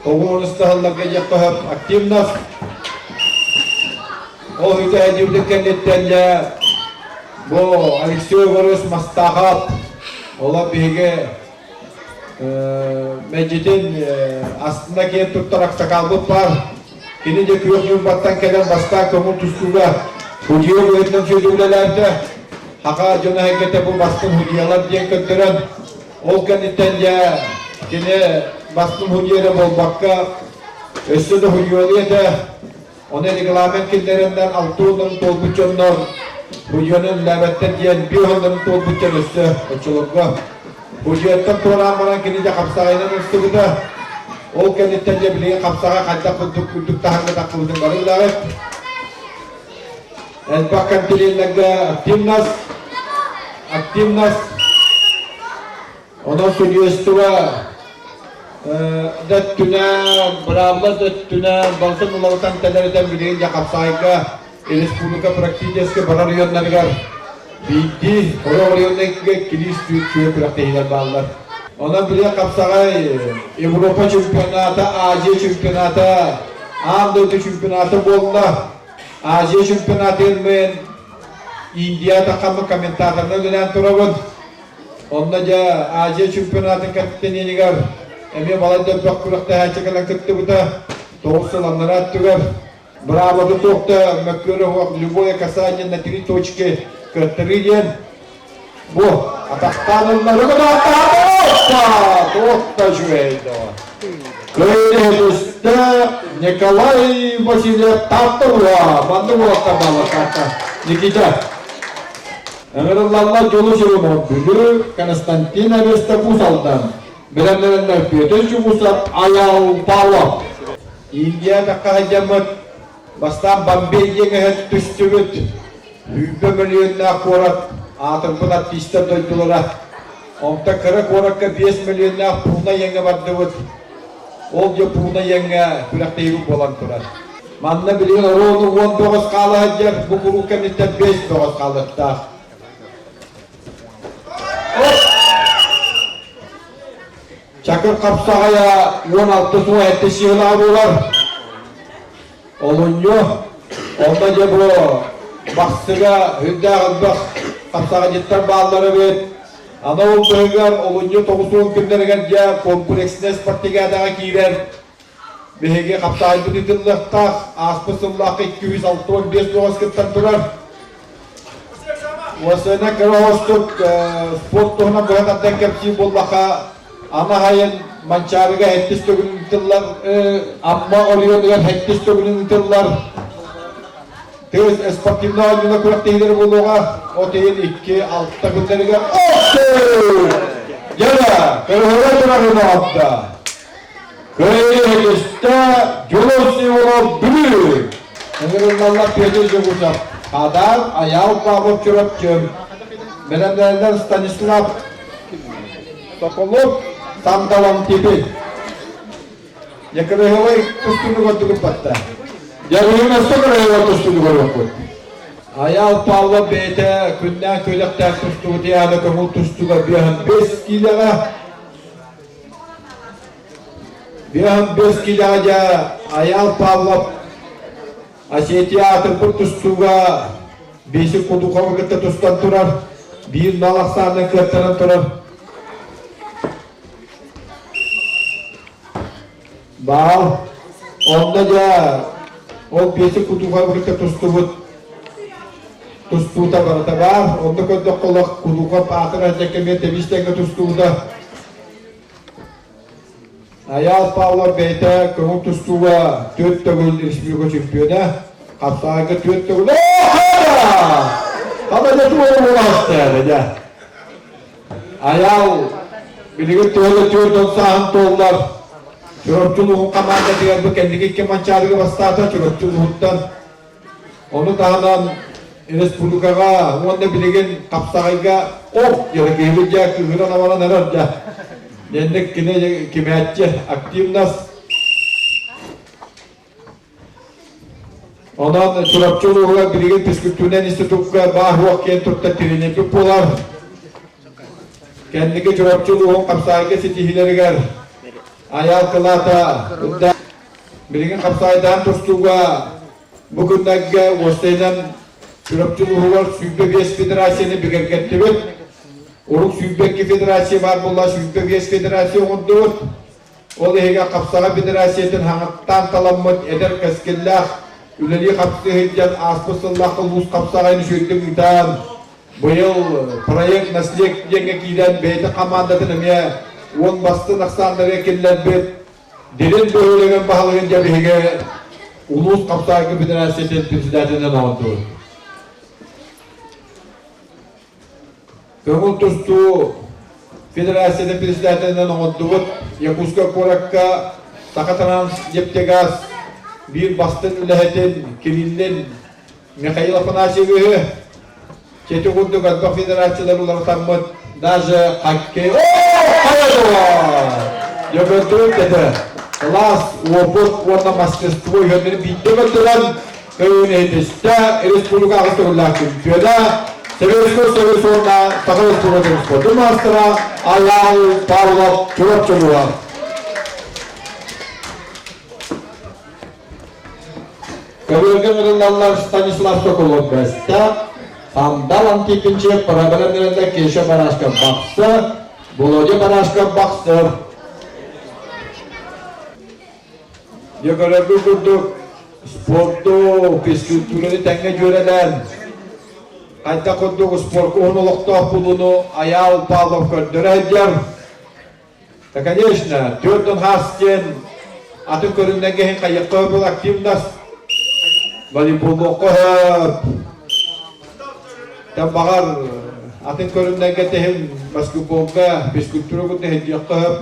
Тоҕуонус сылларга диэххэ сөп активность. Ол сүтэ сылдьыбытын кэнниттэн дьэ бу Алексей Егорович Мастахов олох биһиги Мэлдьитин астына киэн туттар аксакалбыт баар. Кини дьэ күөх Ньурбаттан кэлэн бастаан көҥүл тустууга худьуо быһыытынан сүөдү үлэлээбитэ. Хаха дьоно эһэргэтэ бу бастыҥ худьуялар диэн көрдөрөн, ол кэнниттэн дьэ кини бастыҥ худьуо эрэ буолбакка, өссө да худьуолуй этэ. Ону регламент киллэрэннэр алта уоннарын туолбут дьоннор худьуону үлэлээбэттэр диэн биир уоннарын туолбут дьон өссө оччолорго худьуоттан туораан баран кини дьэ хапсаҕайынан ылсыбыта. Ол кэнниттэн дьэ билигин хапсаҕай хайдах курдук үрдүк таһымҥа тахсыбытын бары билэҕит. Элбэх конференцияларга активность, активность Онон судьуйастыба да өттүнэн, быраабыла да өттүнэн, балтын уларытан тэлэритэн билигин дьэ хапсаайга республика практически барар районнарыгар биирдии, сорох районнарга иккилии үчүгэй күрэхтэһиилэр бааллар. Онон билигин хапсаҕай Европа чемпионата, Азия чемпионата, аан дойду чемпионата буолла. Азия чемпионатын мен Индия таххаммыт комментаторынан үлэлээн турабын. Онно дьэ Азия чемпионатын капитанинигар эмиэ балайда элбэх күрэхтэһээччи кэлэн кыттыбыта. Тоҕус сыл аннараа өттүгэр. Браво туохта мөккүөрэ суох любое касание на три точки кыаттарыы диэн. Бу атахтаан ыллары Туох да үчүгэй Кыайыһытыста Николай Васильев Таатта ула маннык уолаттар бааллар Таатта Никита Ыҥырыллаллар Дьулус Иванов Бүлүү Константин Авестов Уус Алдан Бэлэмнэнэннэр Петр Чугусов Айал Павлов Индия такка бастаан Бомбей диэн түстүбүт Сүүрбэ мөлүйүөннээх куорат, аатырбыт артистар дойдулара. Онтон кыра куоракка 5 мөлүйүөннээх Пууна иэҥҥэ бардыбыт. Ол дьэ Пууна иэҥҥэ күрэхтэһиибит буолан турар. Манна билигин оруону 10 бөҕөс хаала сылдьар, бу куруук кэнниттэн 5 бөҕөс хаалыахтаах. Чакыр хапсаҕайа 16 суо 7 сыһынаҕа буолар. Олунньу, онно дьэ бу Бахсыга үрдээх элбэх хапсаҕайдьыттар бааллар эбит. Аны ол быһыгар олунньу 90 күннэригэр дьэ комплекснай спартакиадаҕа киирэр биһиги хапсаҕайбыт ыытыллыахтаах. Ааспыт сыллаахха 265 бөҕөс кыттан турар. Уосана кыра оҕустук спорт туһунан быһа тардан кэпсиир буоллахха, аны сайын Манчаарыга сэттис төгүлүн ыытыллар, Амма оройуонугар сэттис төгүлүн ыытыллар тыас спортивнай оонньууна күрэхтэһиилэрэ буолуоҕа. От ыйын 2-6 күннэригэр Дьэ, көрөһөрө турарын оҕотто. Кыайыы Дьулус Иванов Бүлүү! Ыҥырыллаллар Петр Жегусов, Хадар, Айаал Павлов Чурапчы, бэлэмнэнэллэр Станислав Соколов, Сандалан Типи. Якырыһылай тустууну көрдүгүт батта. Ярыһымаста кырыһылай тустууну көрүөхпүт. Айаал Павлов бэйэтэ күннээх күөлэхтээх тустуугу тиһэҕэ көҥүл тустууга 55 киилэҕэ 55 киилэҕэ дьэ Айаал Павлов Осетия аатырбыт тустууга Бесик Кудуковы кытта тустан турар. Биир нал ахсаанынан кыаттаран турар. Баал. Онно дьэ ол Бесик Кудуковы кытта тустубут тустуута барыта баар. Онно көрдөххө олох Кудуков аатырар дьэ кэмиэ тэбис тэҥҥэ тустубута. Айаал Павлов бэйэтэ көҥүл тустууга түөрт төгүл республика чемпиона, хапсаҕайга түөрт төгүл Хана Айаал билигин төһө 40 сааһын туоллар. Чурапчы улууһун хамаандатыгар бу кэнники икки Манчаарыга бастаата Чурапчы улууһуттан. Ону таһынан республикаҕа уонна билигин хапсаҕайга оп диэн киһибит дьэ кыыһыран абаран эрэр дьэ. Дэнник кини кимээччи активность. Онон Чурапчы улууһугар билигин физкультурнай институкка баар-суох киэн туттар тренербит буолар. Кэнники Чурапчы улууһун хапсаҕайга ситиһиилэригэр Айаал кылаата Билигин хапсаайдаан тустууга бу күннэргэ уостайынан Чурапчы улууһугар 25 федерацияны бигэргэттибит. Урук 22 федерация баар буолла, 25 федерация оҥордубут. Ол иһигэр Хапсаҕай федерациятын хаҥаттаан таламмыт эдэр кэскиллээх үлэлии хапсыы сылдьан ааспыт сыллаахха улуус хапсаҕайын үчүгэйдик ыытан, быйыл проект «Наследие» диэҥҥэ киирэн бэйэтин хамаандатын эмиэ уон бастыҥ ахсааннарыгар киллэрбит Дириҥ бөһүөлэгин баһылыгын дьэ биһиги улуус хапсаайга федерациятын председателинэн оҥордубут. Көҥүл тустуу федерациятын председателинэн оҥордубут. Якутскай куоракка Сахатранснефтегаз биир бастыҥ үлэһитин Кириллин Михаил Афанасьевиһы Чэти курдук элбэх федерациялар уларытаммыт даже хоккей Дьөгөрдүбүт этэ. Кылаас, уопут уонна мастерство үһүөннэрин биирдэ көрдөрөн кыайыыны республика аҕыс төгүллээх чемпиона, Советскай Союз уонна Саха Республикатын спордун маастара Айаал Павлов Чурапчылыга. Көбүөргэ ыҥырыллаллар Станислав Соколов Бэстэ, Сандал Антипинчев, Парабелен Кеша Барашков Бахсы, Володя Барашков Бахсы. Дьэ көрөргүт курдук. Спорду, физкультураны тэҥҥэ дьүөрэлээн, хайдах курдук спорка уһун олохтоох буолууну Айаал Павлов көрдөрө сылдьар. Да, конечно, төрдөн хаас диэн атын көрүҥнэргэ иһин хайыахха был активность волейболуохха сөп. Тэн баҕар атын көрүҥнэргэ тэһин баскетболга, физкультура курдук иһдиэххэ сөп.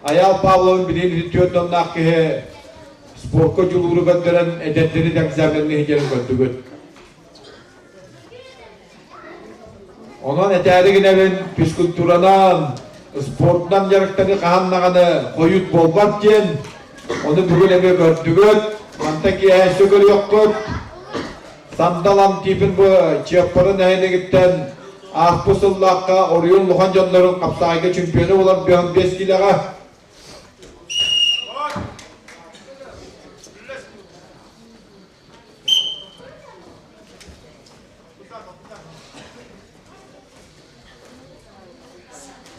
Айаал Павловын билигин 4 тоннаах киһи спорка дьулууру көрдөрөн эдэрдэри да экзаменны иһдиэн көрдүгүт. Онон этээри гынабын физкультуранан, спортунан дьарыктаныы хаһан даҕаны хойут буолбат диэн, ону бүгүн эмиэ көрдүгүт, мантан киэһэ өссө көрүөххүт. Сандал Антипин бу Чыаппара нэһилиэгиттэн ааспыт сыллаахха оройуон улахан дьоннорун хапсаҕайга чемпиона буолан 55 киилэҕэ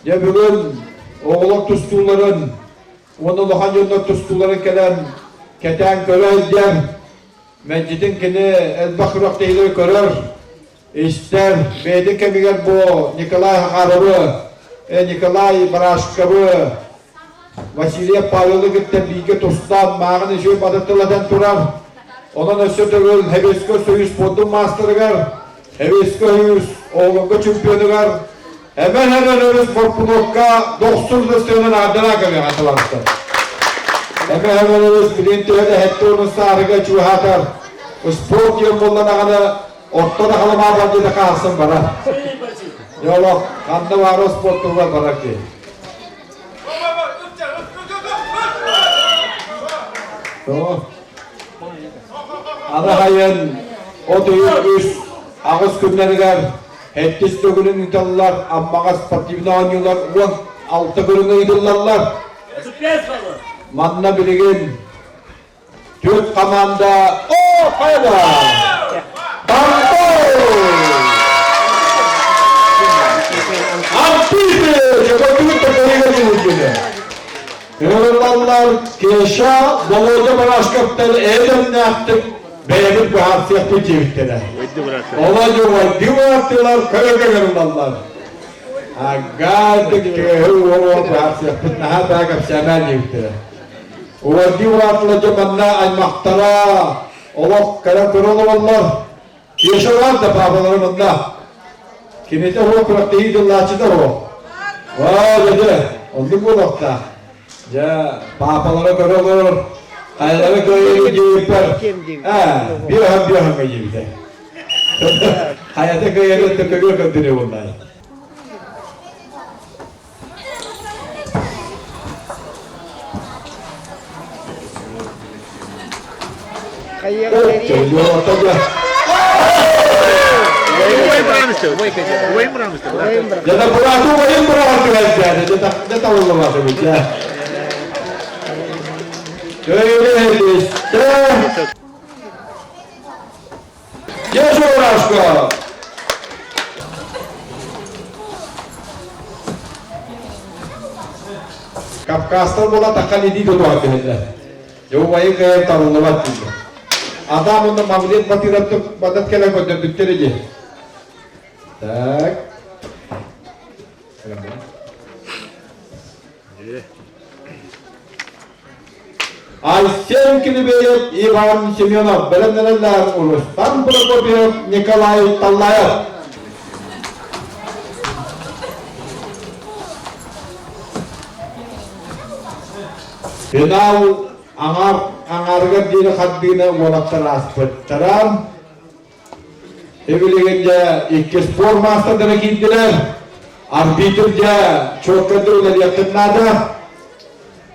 Дьэ бүгүн оҕолор тустууларын уонна улахан дьоннор тустууларын кэлэн кэтээн көрө сылдьар. Мэлдьитин кини элбэх күрэхтэһиилэри көрөр, истэр. Бэйэтин кэмигэр бу Николай Хахаровы, Николай Барашковы, Василий Павелы кытта бииргэ тустаан мааҕын үчүгэй батытылатан турар. Онон өссө төгүл Хэбэскэ Союз спордун маастарыгар, Хэбэскэ Союз оҕолорго чемпионугар Эмэн-эмэн өрүс морпунуокка дохсун сыстыынан аардара кэлиэҕэ талаастар. Эмэн-эмэн өрүс билин төһө да хэттэ уонун саарыга чугаһаатар, спорт диэн буолла даҕаны орто да халамаа бар диэтэ хаалсан барар. Дьолох, ханна баара спорт туһугар барар киһи. Аны хайын от үс аҕыс күннэригэр Сэттис төгүлүн ыыталлар Аммаҕа спортивнай оонньуулар 16 көрүҥэ ыытыллаллар. Манна билигин түөрт хамаанда О, хайда! Артисты! Чөкөтүгүт төкөрүгө дьулуйдуну. Ыҥырыллаллар Кеша, Володя Барашковтар эдэмнээхтик бэйэбит быһаарсыахпыт диэбиттэрэ. Володя Войды бырааттыылар көрөгө ыҥырыллаллар. Аггаадык тыаһы уол быһаарсыахпыт наһаа баа кэпсээмээн диэбиттэрэ. Уварды бырааттылар дьэ манна аймахтара олох кэлэн көрө олороллор. Кеша бар да паапалара манна. Кинитэ уол күрэхтэһии дыллааччыта уол. Оо, дьэ, оннук буолуохтаах. Дьэ, паапалара көрө олорор, хайалара кыайыы диэбиппэр, ээ, биэһэн биэһэҥҥэ диэбитэ. Хайата кыайарын төкөгө көрдөрүө буоллаҕай. Дежурашка! Кавказтар була таххан илии тутуһан түһэллэр. Дьэ убайы кыайан табыллыбат дииллэр. Адам уонна Мавлет Батыровтык батат кэлэн көрдөрбүттэр ини. Так. Айсен Килибеев, Иван Семенов, бэлэмнэнэллэр Рустам Прокопьев, Николай Таллаев. Финал аҥаар аҥаарыгар диэри хардыыны уолаттар ааспыттара. Билигин дьэ икки спорт маастардара киирдилэр. Арбитр дьэ чуолкайдык үлэлиэххин наада.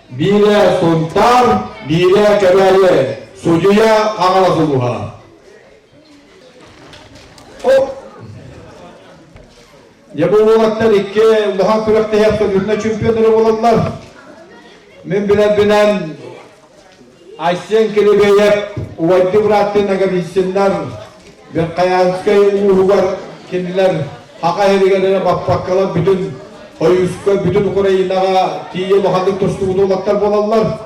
Биирэ Сунтаар, биирэ Кэбээйи. Судьуйа Хаҥалас улууһа. Оп! Дьэ бу уолаттар икки улахан күрэхтэһии абсолютно чемпионнара буолаллар. Мин билэрбинэн Айсен Килибеев убайды бырааттыы Ноговицыннар Верхоянскай улууһугар кинилэр Хаха иһигэр эрэ баппаккалар бүтүн Хойууска, бүтүн Украинаҕа тиийэ улаханнык тустубут уолаттар буолаллар.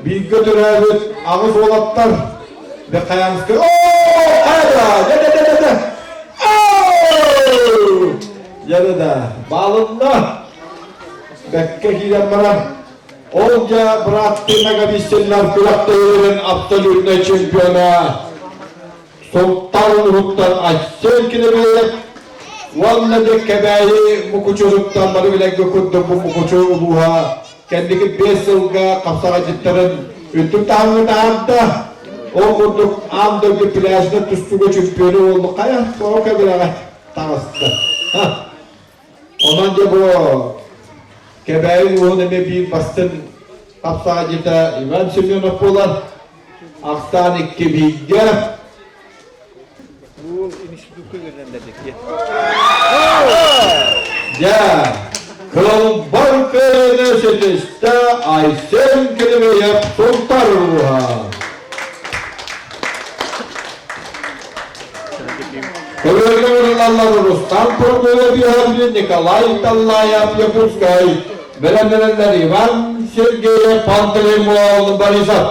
Бииргэ төрөөбүт аҕыс уолаттар. Михайловскай. Оо, хайа, дэ-дэ-дэ-дэ-дэ. Оо! Дьэ-дэ-дэ, баалынна. Бэккэ киирэн баран, ол дьэ бырааттыы Ноговицыннар күрэхтэһиилэрин абсолютнай чемпиона Султан уһуктан Айсен Килэбиэйэп уонна дьэ Кэбээйи Мукучуруттан бары билэргэ курдук бу Мукучу улууһа кэнники 5 сылга хапсаҕайдьыттарын үрдүк таһымҥа таһаарда. Ол курдук аан дойду пляжынан тустууга чемпиону буоллу хайа тоҕо кэбирэҕэ таҕыста. Онон дьэ бу Кэбээйи улууһун эмиэ биир бастыҥ хапсаҕайдьыта Иван Семенов буолар. Ахсаан икки бииргэ. Дьэ, кылбар кыайыыны ситистэ Айсен Килибиев Сунтар улууһа. Көбүөргэ ырылаллар Рустам Прокопьев, Николай Таллаев, Якутскай, бэлэмнэнэллэр Иван Сергеев, Пантелеймон Борисов.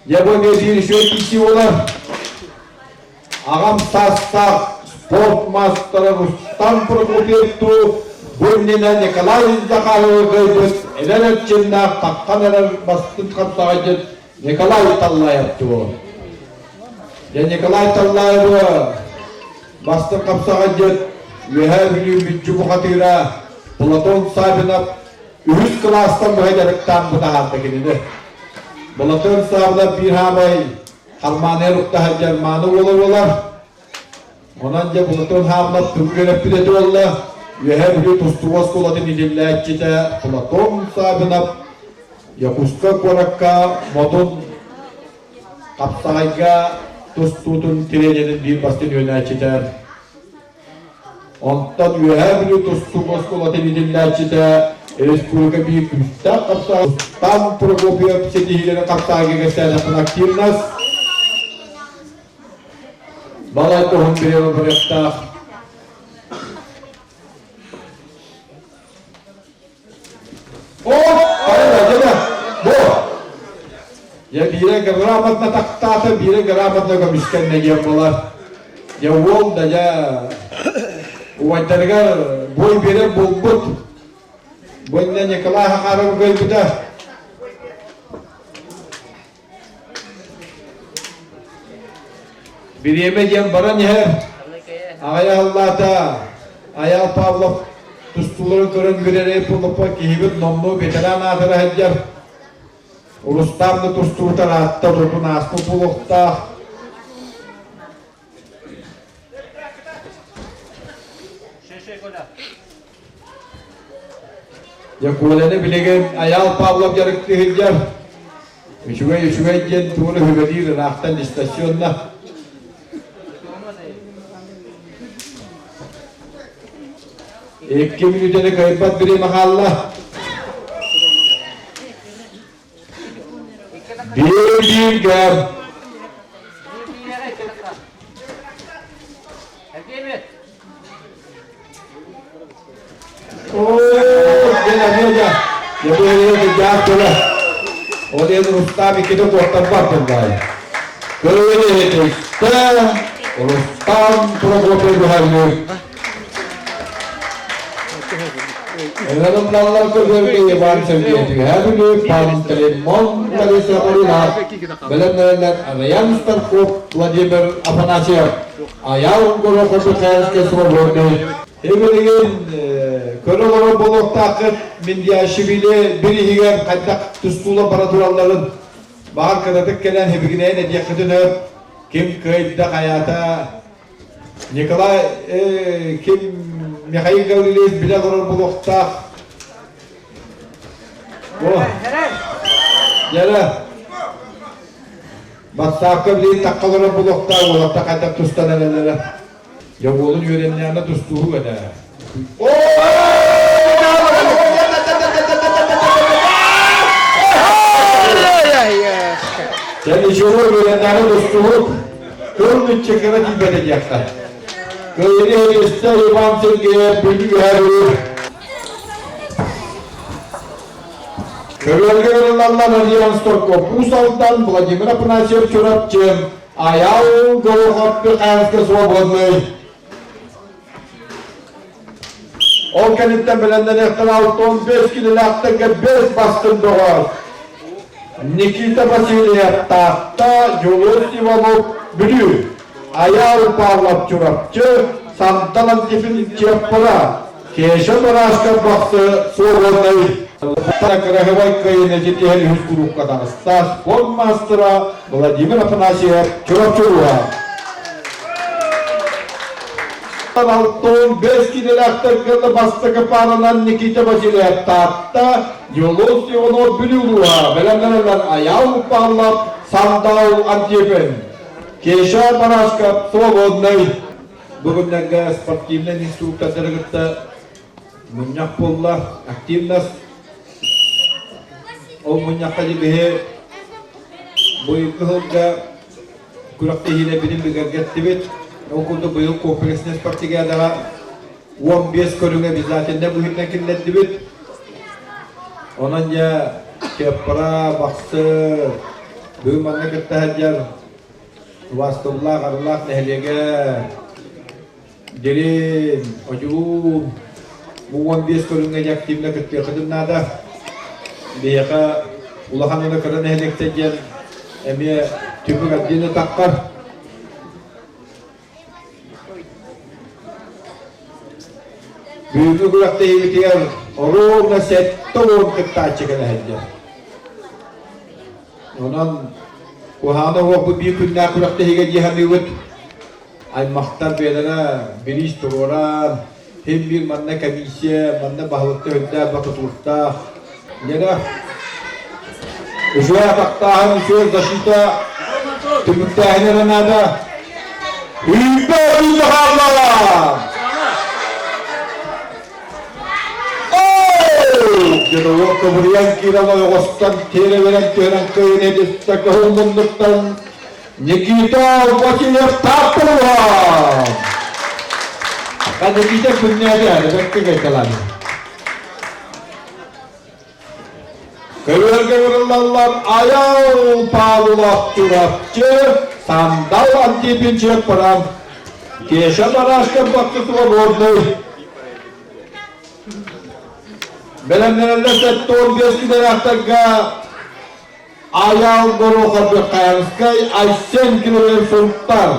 Дьэ бу эмиэ биир үчүгэй киирсии буолар. Аҕам саастаах спорт маастара Рустам Прокопьевтуу бу иннинэ Николай Захаровы кыайбыт эдэр эрчимнээх таххан эрэр бастыҥ хапсаҕайдьыт Николай Таллаевтуу. Дьэ Николай Таллаевы бастыҥ хапсаҕайдьыт Үөһээ Бүлүү мүччү бухатыыра Платон Савинов үһүс кылаастан быһа дьарыктаан бытаһаарда кинини. Платон Савинов биир хаамай Хармааныйар уктаһар дьармааны уола буолар. Онон дьэ Платон Хаамнап тугу үөрэппит этэ буолла? Үөһээ Бүлүү тустуу оскуолатын иитиллээччитэ Платон Савинов Якутскай куоракка Модун хапсаҕайга тустуутун тренерин биир бастыҥ үөрэнээччитэ. Онтон Үөһээ Бүлүү тустуу оскуолатын иитиллээччитэ республика биир күүстээх хапсаҕай Тан Прокопьев ситиһиилэрин хапсаҕайга кэпсээтэхпин активность балай туһун бириэмэ барыахтаах. О, хайа, дьэ, бу. Дьэ, биирэ грамотно тахтаата, биирэ грамотно көмүскэннэ диэн буолар. Дьэ, уол да дьэ, убайдарыгар бой биэрэр буолбут. Бу иннэ Николай Хахаров кыайбыта. Бириэмэ диэн баран иһэр. Аҕай аллаата Айаал Павлов тустууларын көрөн үөрэрэй буоллаппа киһибит номнуо ветеран аатыра сылдьар. Рустам да тустубутар аатта тутун ааспыт буолуохтаах. Дьэ, Коляны билигин Айаал Павлов дьарыктыы сылдьар. Үчүгэй, үчүгэй диэн тугу үһүбэлиир ыраахтан дистанционно. Икки мүнүүтэни кыайбат бириэмэ хаалла. Биир бииргэ. Ол иһин Рустам иккитэ куоттарбат буоллаҕай. Көрүҥ Рустам Прокопьев быһаарыы. Ылынымналлар көбүөргэ Иван Сергеевич Бүлүү, Пантелеймон Лариса Орина, бэлэмнэринэн Арыйан Старков, Владимир Афанасьев. Айаал Горохов Михайловскай свободный. Эбилигин көрө олорор буолуохтааххыт Миндиашвили бир иһигэр хайдах тустуула бара туралларын баҕар кыратык кэлэн хибигинэйэн этиэххитин өр ким кыайда хайаата Николай ким Михаил Гаврильевич билэ олорор буолуохтаах О, Дьэрэ, Бассаапка билигин тахха олорор буолуохтаах уолаттар хайдах тустан эрэллэрэ. Дьэ уолун үөрэннэҕинэ тустууһук этэ. Дьэ ничего үөрэннэҕинэ тустууһук. Кыл мүччү кыра тиийбэтэ диэххэ. Кыайыыны өстө Иван Сергеев Бүлүү үһэ. Көбүөргэ ылыллаллар Родион Сторков Уус Алдан, Владимир Афанасьев Чурапчы, Айаал Горохов Михайловка Свободный. Ол кэнниттэн бэлэмнэниэхтэн 65 килилээхтэргэ бэс бастыҥ доҕор Никита Васильев Таатта, Дьулус Иванов Бүлүү, Айаал Павлов Чурапчы, Сандал Антипин Чыаппара, Кеша Барашков Бахсы Суорунай кыраһыбай кыайыыны ситиһэн үһүс курукка таҕыста спорт маастара Владимир Афанасьев Чурапчы улууһа. Алтон бэс кинилээхтэргэ бастакы пааранан Никита Васильев Таатта, Дьулус Иванов Бүлүү улууһа, бэлэмнэнэллэр Айаал Павлов, Сандал Антипин, Кеша Барашков Свободный. Бу күннэргэ спортивнай инструктордары кытта мунньах буолла, активность. Ол мунньахха биһи быйылгы сылга күрэхтэһиилэрбитин бигэргэттибит. Ол курдук быйыл комплекснай спартакиадаҕа 15 көрүҥ обязательно быһыытынан киллэрдибит. Онон дьэ Чыаппара, Бахсы, бүгүн манна кытта сылдьар Убаастабыллаах Арылаах нэһилиэгэ Дириҥ, Одьулуун бу 15 көрүҥҥэ дьэ активно кыттыаххытын наада. Биһиэхэ улахан уонна кыра нэһилиэктэр диэн эмиэ түмүк отдельно таххар. Бүгүҥҥү күрэхтэһиибитигэр оруобуна 70 кыттааччы кэлэ сылдьар. Онон куһаҕана уоппут биир күннээх күрэхтэһиигэ дии саныыбыт. Аймахтар бэйэлэрэ бириис туруоран, син биир манна комиссия, манна баһылыкта үрдээх батутууртаах. Лена, үчүгэй атахтааһын, үчүгэй защита түмүктээһин эрэ наада. Үүппэ үүнэ хаалла! Дьоруо кыбырыйан киирэн ойоҕостон тиэрэ берэн түһэрэн кыайын эдиттэ көһүн муннуктан Никита Васильев Таатталуха! Никита күннээди бэркэ кайталаады. Көбүөргэ ырыллаллар Айал Павлов Чурапчы, Сандал Антипин Чыаппаран, Кеша Барашков Бакы Свободный. Бэлэмнэнэллэр 75 килэрээхтэргэ Айал Горохов Бехаевскай, Айсен Кириллин Сунтар,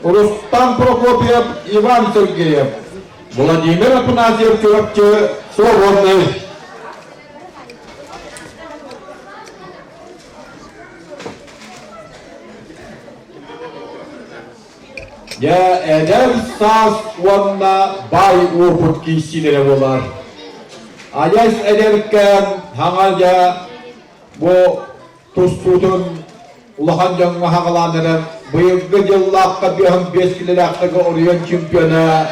Рустам Прокопьев, Иван Сергеев, Владимир Афанасьев Чурапчы Свободный. Дьэ, эдэр саас уонна баай уопут киирсиилэрэ буолар. Айас эдэркээн хаҥа дьэ бу тустуутун улахан дьоҥҥо хаҕалаан эрэр быйылгы дьыллаахха биэһин биэс килэлээхтэргэ оройуон чемпиона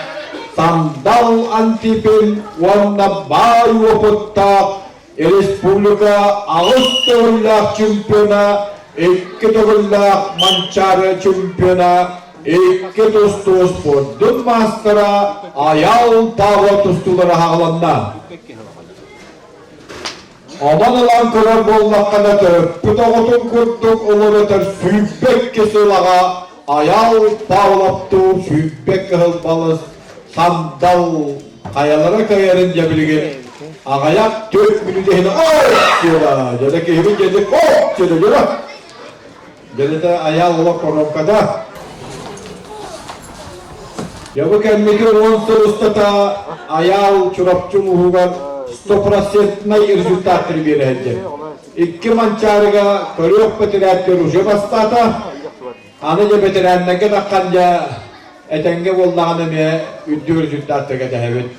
Сандал Антипин уонна баай уопуттаах республика аҕыс төгүллээх чемпиона, икки төгүллээх Манчаары чемпиона, икки тустуу спордун маастара Айаал Павлов тустуулара хаҕаланна. Онон ылан көрөр буоллаххына, төрөппүт оҕотун курдук олорутар 22 сыл аҕа Айаал Павловтуун 20 кыһыл балыс Сандал хайалара кыайарын дьэ билигин аҕыйах түөрт мүнүүтэ иһинэ оо дьэ киһибит дьэдик оо дьэ дьэ дьэ Айаал олох коробката Дьэ бу кэнники уон сыл устата Айаал Чурапчы улууһугар стопроцентнай результаттары биэрэ Икки Манчаарыга көрүөх бэтэрээттэр уже бастаата. Аны дьэ бэтэрээннэргэ таххан дьэ этэҥҥэ буоллаҕына эмиэ үрдүк результаттарга тэһэбит.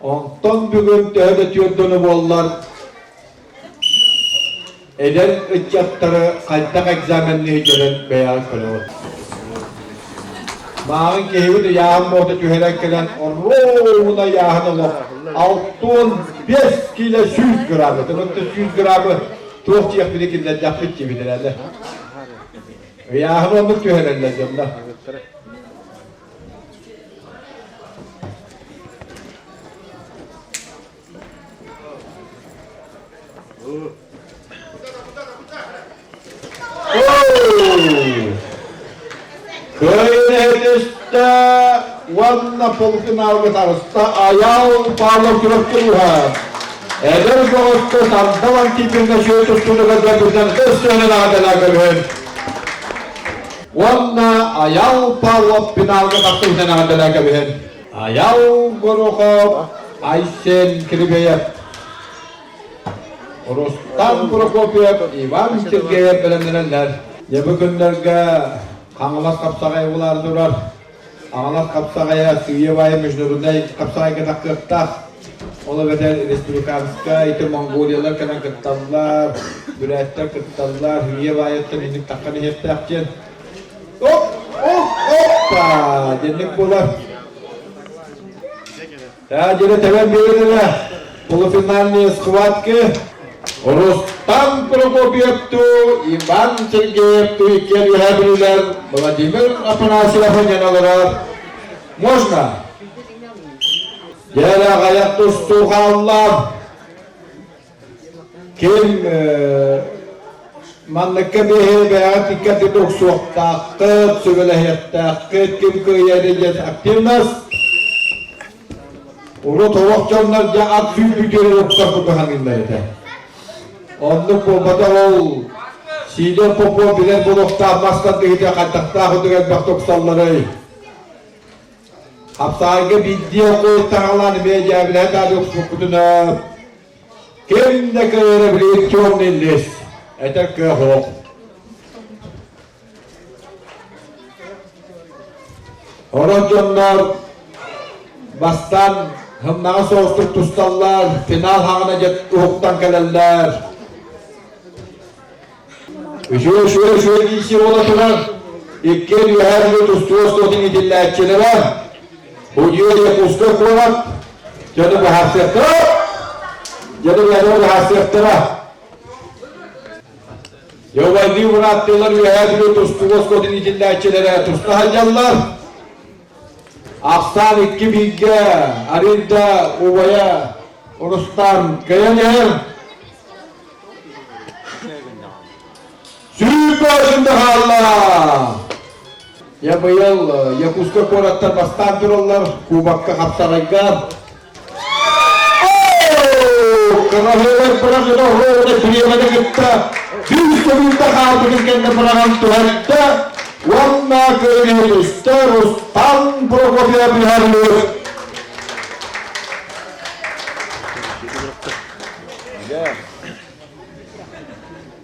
Онтон бүгүн төһө да түөрт буоллар Эдэр ыччаттары хайдах экзаменныы дьонун бэйэҕит көрөҕүт. Мааҕын киһибит ыйааһын буота түһэрэн кэлэн оруобуна ыйааһын олох 65 киилэ 100 грамм. Ытымытта 100 граммы туох диэхпитин киллэрдэхпит диэбит эрэлэ. Ыйааһын оннук түһэрэллэр дьонно. Кыайын уонна полуфиналга таҕыста Айаал Павлов күрэхтэһииһэ. Эдэр бөҕөскө Сандал Антипиҥҥа сүө тустууга дьарыктан көстөөнөн аҕатана көрүһүн. Уонна Айаал Павлов финалга тахсыбытын аҕатана кэбиһин. Айаал Горохов, Айсен Кирбеев. Рустам Прокопьев, Иван Сергеев бэлэмнэнэллэр. Дьэ бу күннэргэ Хаҥалас хапсаҕайа булаары турар. Хаҥалас хапсаҕайа сыыйа-баайа международнай хапсаҕайга тахсыахтаах. Ол эбэтэр республиканскай, ити Монголиялар кэлэн кытталлар, бүрээттэр кытталлар, сыыйа-баайаттан инник таххан иһиэхтээх диэн. Оп, оп, оппа! Дэнник буолар. Дьире тэбэн биэрдилэр. Полуфинальные схватки. Рустам Прокопьевту, Иван Сергеевту иккиэн үөһээ бүлүүлэр Владимир Афанасьев олорор. Можно? Дьэ, аҕыйах тустуу хаалла. Ким манныкка биһи бэйэҕит икки охсуохтааххыт, сүбэлэһиэхтээххит, ким кыайар диэн активность. Урут олох дьоннор дьэ ат сүүрбүтүгэр охсор кутуһаныыллар этэ. Оннук буолбатах ол Сидор Попов билэр буолуохтаах мас тардыһыыта хайдахтаах үрдүк элбэх тупсалларый? Хапсаайга биирдии окуой таҕалаан эмиэ дьээбилэһэ таары охсубуккутуна ким да кыайара билигин черный лес этэр кыах суох. Орон дьоннор бастаан һымнаҕа соҕустук тусталлар, финал хаҕына дьэ уһуктан кэлэллэр. Үчүгэй, үчүгэй, үчүгэй киирсии буола турар. Иккиэн үөһээ Бүлүү тустуу остуотун иитиллээччилэрэ Удьуор Якутскай куорат дьону быһаарсыахтара. Дьону бэйэлэрэ быһаарсыахтара. Дьобайдыы бырааттыылар Үөһээ Бүлүү тустуу оскуолатын иитиллээччилэрэ туста сылдьаллар. Ахсаан икки бииргэ Аринда убайа Рустам кыайан иһэр. Сүүрбэ хаалла! Я быйыл Якутскай куораттан бастаан тураллар, кубокка хапсаҕайга. Кыраһыалар быраҕыта оһуоҕуна бириэмэни кытта биир сөбүлтэ хаалбытын кэннэ быраҕан түһэрдэ уонна кыайыы түстэ Рустам Прокопьев Михайлов.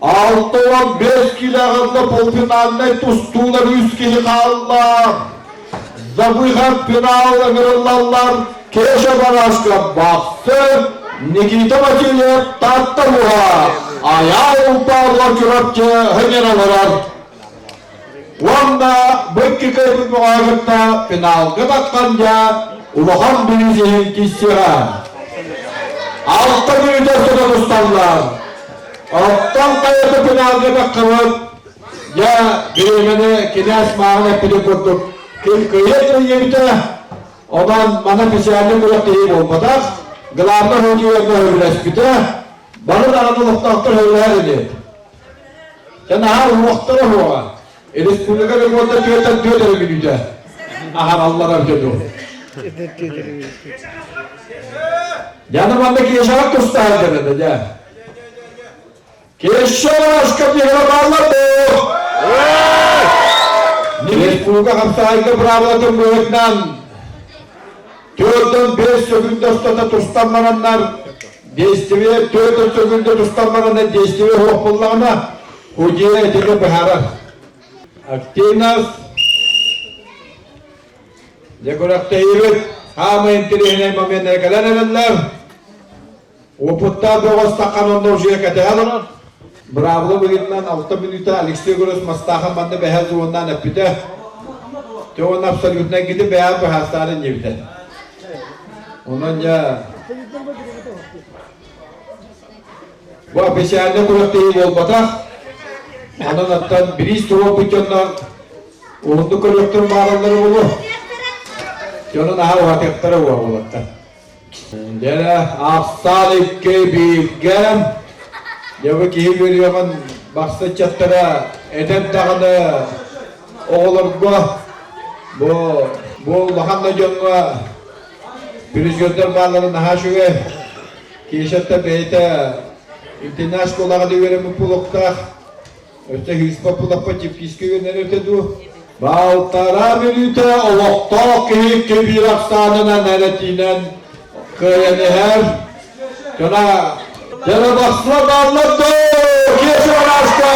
65 килоҕырда полуфинальнай тустуулар үс киһи хаалла. За выход финал ыҥырыллаллар Кеша Барашков Бахсы, Никита Васильев Таатта Муха, Айаал Павлов Чурапчы хынньан олорор. Уонна бу икки кыайбыт бөҕөҕө финалга таххан дьэ улахан бириис киссиэҕэ. Алта мүнүүтэ устата тусталлар. Оттон хайата финалга таххыбыт дьэ бириэмэни кинээс мааҕын эппитин курдук ким кыайар кыайбыта онон маны официальный күрэхтэһии буолбатах главный судья сөбүлэспитэ бары даҕаны олохтоохтор сөбүлэһэр ини Дьэ наһаа уһуохтара уһуоҕа. Республика рекорда түөртэн түөрт эрэ мүнүүтэ. Аһараллара үтэ дуо. Дьэ манна Кешаҕа тустаһар дьэ дьэ. Кешалашка биһиги бааллар дуо? Республика хапсаҕайга быраабылатын быһыытынан Төрдөн бэс сөкүндэ устата тустан бараннар, действие төрдөн сөкүндэ тустан бараннар действие суох буоллаҕына, судья итини быһаарар. Активность Дьэ күрэхтэһиибит хаамай интэриэһинэй моменнара кэлэн эрэллэр. Опыттаах бөҕөс таххан онно уже кэтэһэ олорор. Быраабыла быһыытынан алта мүнүүтэ Алексей Егорович Мастахан манна бэһэ зоннаан эппитэ. Те уонна абсолютно гиди бэйэ быһаастаарын диэбитэ. Онон дьэ бу официальный күрэхтэһии буолбатах. Онон оттон бириис туруорбут дьоннор уһуннук көрүөхтэрин баҕараллара буолуо. Дьону наһаа уһатыахтара буолуохтар. Дьэ, ахсаан икки бииргэ. Дьэ бу киһи үөрүөҕүн бахсы ыччаттара эдэр даҕаны оҕолорго бу бу улахан да дьоҥҥо призердар бааллара наһаа үчүгэй. Кешаттан бэйэтэ интернат школаҕа да үөрэммит буолуохтаах. Өссө Хриспа Пулаппа Чипкискэ үөрэнэр этэ дуу? Балтараа мүнүүтэ олохтоох киһи кибиир ахсаанынан эрэтиинэн кыайан иһэр. Дьона дьоно бахсыла бааллар доо! Киэсэ Барашка!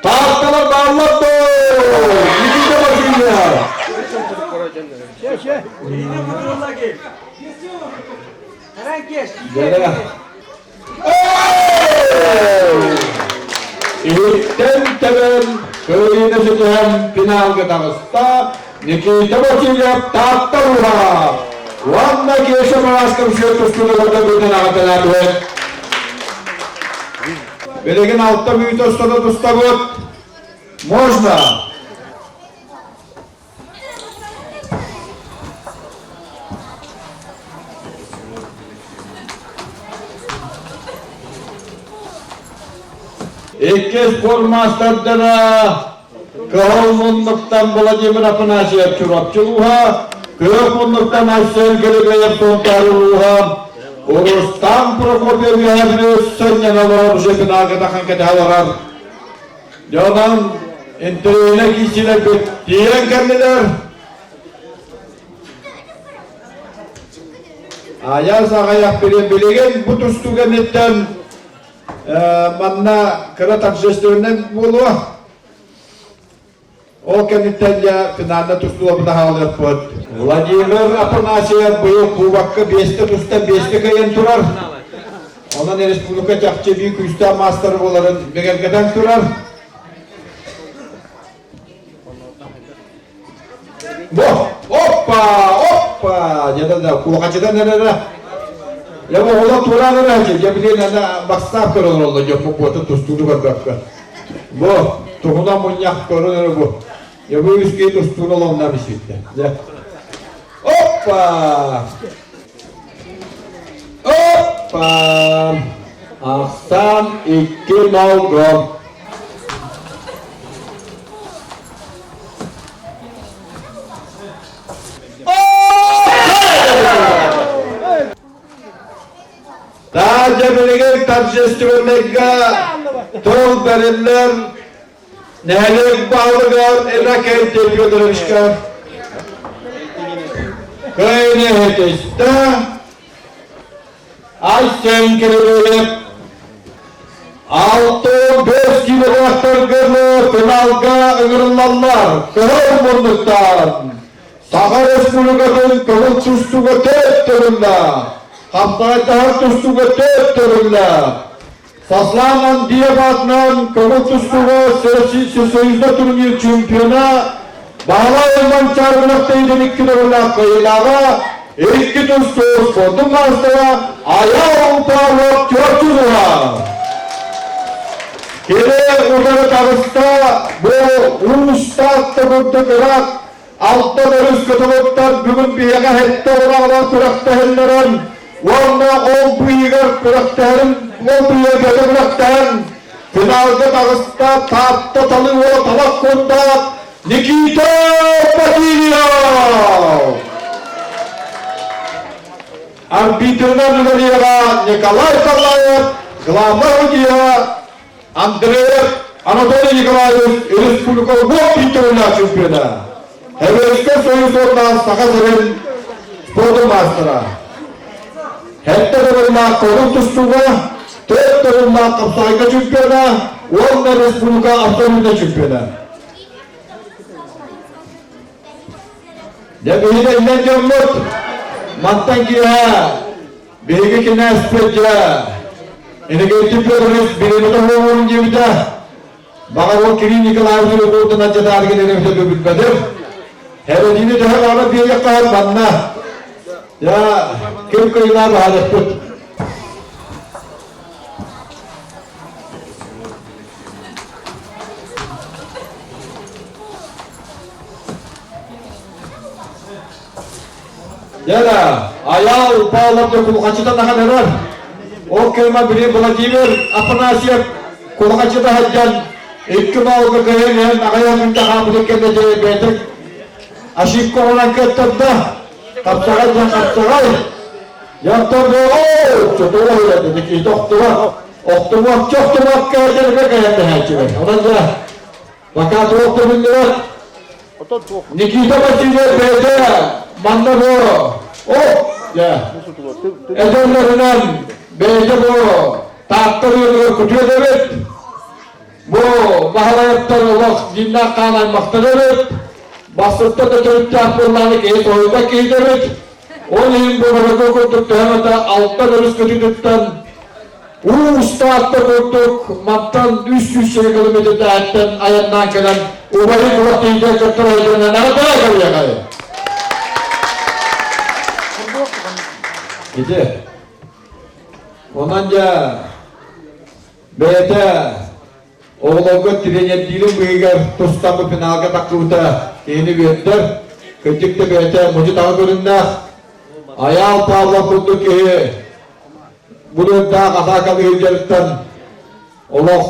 Таатталар бааллар доо! Никита Васильев! Дьоно Иһиттэн тэбэн, кыайыыны ситиһэн финалга таҕыста Никита Васильев Таатта ууһа уонна Кеша Марасков счет тустууга бүтэн аҕаталаатыбыт. Билигин алта мүнүүтэ устата тустабыт. Можно. Иккис спортмаастардара Кыһыл муннуктан Владимир Афанасьев Чурапчы улууһа, Күөх муннуктан Айсен Григорьев Сунтаар улууһа, Рустам Прокопьев Үөһээ сынньана олорор уже финалга тахан кэтэһэ олорор. Дьонон интэриэһинэй киирсиилэрбит тиийэн кэллилэр. Айаас аҕыйах билигин бу тустуу кэнниттэн манна кыра торжественнай буолуо. Ол кэнниттэн дьэ финална тустууларбыт аһаалыахпыт. Владимир Афанасьев быйыл кубокка биэстэ тустан биэстэ кыайан турар. Онон республика чахчы биир күүстээх маастар буоларын бигэргэтэн турар. Бу, оппа, оппа, дьэ да кулахачытан эрэрэ. Я бу оҕолор туораан эрэ, дьэ билиэн ана бастаап көрөн олороллор, дьэ бу тустууну көрбөккө. Бу туһунан мунньах көрөн эрэ бу. Я бу үскей тустууну олонна биситтэ. Дьэ. Оппа! Оппа! Ахсан икки нолго. Таажа билигин торжественныйга тыл бэриллэр нэһилиэк баһылыгар Иннокентий Федоровичка кыайыыны иһитистэ Айсен Кириллович 65 километргыны финалга ыҥырыллаллар. Кыһыл муннуктаан Саха Республикатын көҥүл тустууга төрт көрүллэ. Хапсаҕайдаһар тустууга төрт көрүллэ. Сослан Андиев аатынан көҥүл тустууга Всесоюзный турнир чемпиона Баһылай Манчаары күрэхтэһиитин икки төгүллээх кыайыылааҕа, икки тустуу спордун маастара Айаал Павлов Чуорчузова. Кини утары таҕыста бу уустаах да курдук ыраах Алта өрүс кытылыттан бүгүн биһиэхэ сэттэ ураҕалар күрэхтэһэллэрин уонна ол быыһыгар күрэхтэһэрин ол быыһыгар күрэхтэһэн финалга таҕыста Таатта талыы уола талах курдаах Никита Васильев! Арбитрынан үлэлиэҕэ Николай Салаев, главный судья Андреев Анатолий Николаевич республика уон чемпиона. Советскай Союз уонна Саха сирин спордун маастара. Сэттэ төгүллээх көҥүл тустууга, төрт төгүллээх хапсаҕайга чемпиона уонна республика абсолютнай чемпиона. Дьэ биһиги иллэн дьоммут мантан киэһэ Биһиги кинээспит дьэ Иннокентий Федорович бириэмэтэ буолуон диэбитэ. Баҕар ол Кирилл Николаевич рекордун алдьатаары кэлэрин эбитэ билбэтим. Эбэтиини төһө баҕарар биэриэххэ манна. Дьэ, ким кыайыылаах баһаарыахпыт. Дьэ, Айаал Павлов дьокуукаччытан ахан эрэр. Ол кыйма били Владимир Афанасьев кулаҕаччыта сылдьан икки маалга кыайан иһэн аҕыйах күндэ хаалбытын кэннэ бэйэтэ ошибка оҥорон кыаттарда. Хапсаҕай диэн хапсаҕай. Дьонтон буолуу, чотура үлэтэ киһи охтуба, охтубуокча охтубуокка дьарыга кэлэн тэһээччилэр. Онон дьэ, пока туох да биллибэт. Никита Васильев бэйэтэ манна бу, о, дьэ, эдэрдэринэн бэйэтэ бу Таатта уйатыгар күтүө эбит. Бу Баһылайыттан олох дьиннээх хаан аймахтар эбит. Бассыттан да төрүттээх буоллаҕына киһи соһуйбат киһитэ эбит. Ол иһин бу Бороко курдук төһө эмэтэ Алтан өрүс кытыытыттан уу устаатта курдук мантан 300 километрдээхтэн айаннаан кэлэн убайын кулак тиийдэ кыттар айданан аҕатаа кэлиэхэй. Ити. Онон дьэ бэйэтэ Оҕолорго тренердиирин быыһыгар тустан финалга тахсыбыта киһини үөрдэр. Кырдьык да бэйэтэ модьу-таҕа көрүҥнээх. Айаал Павлов курдук киһи булуордаах атаакалыы сылдьарыттан олох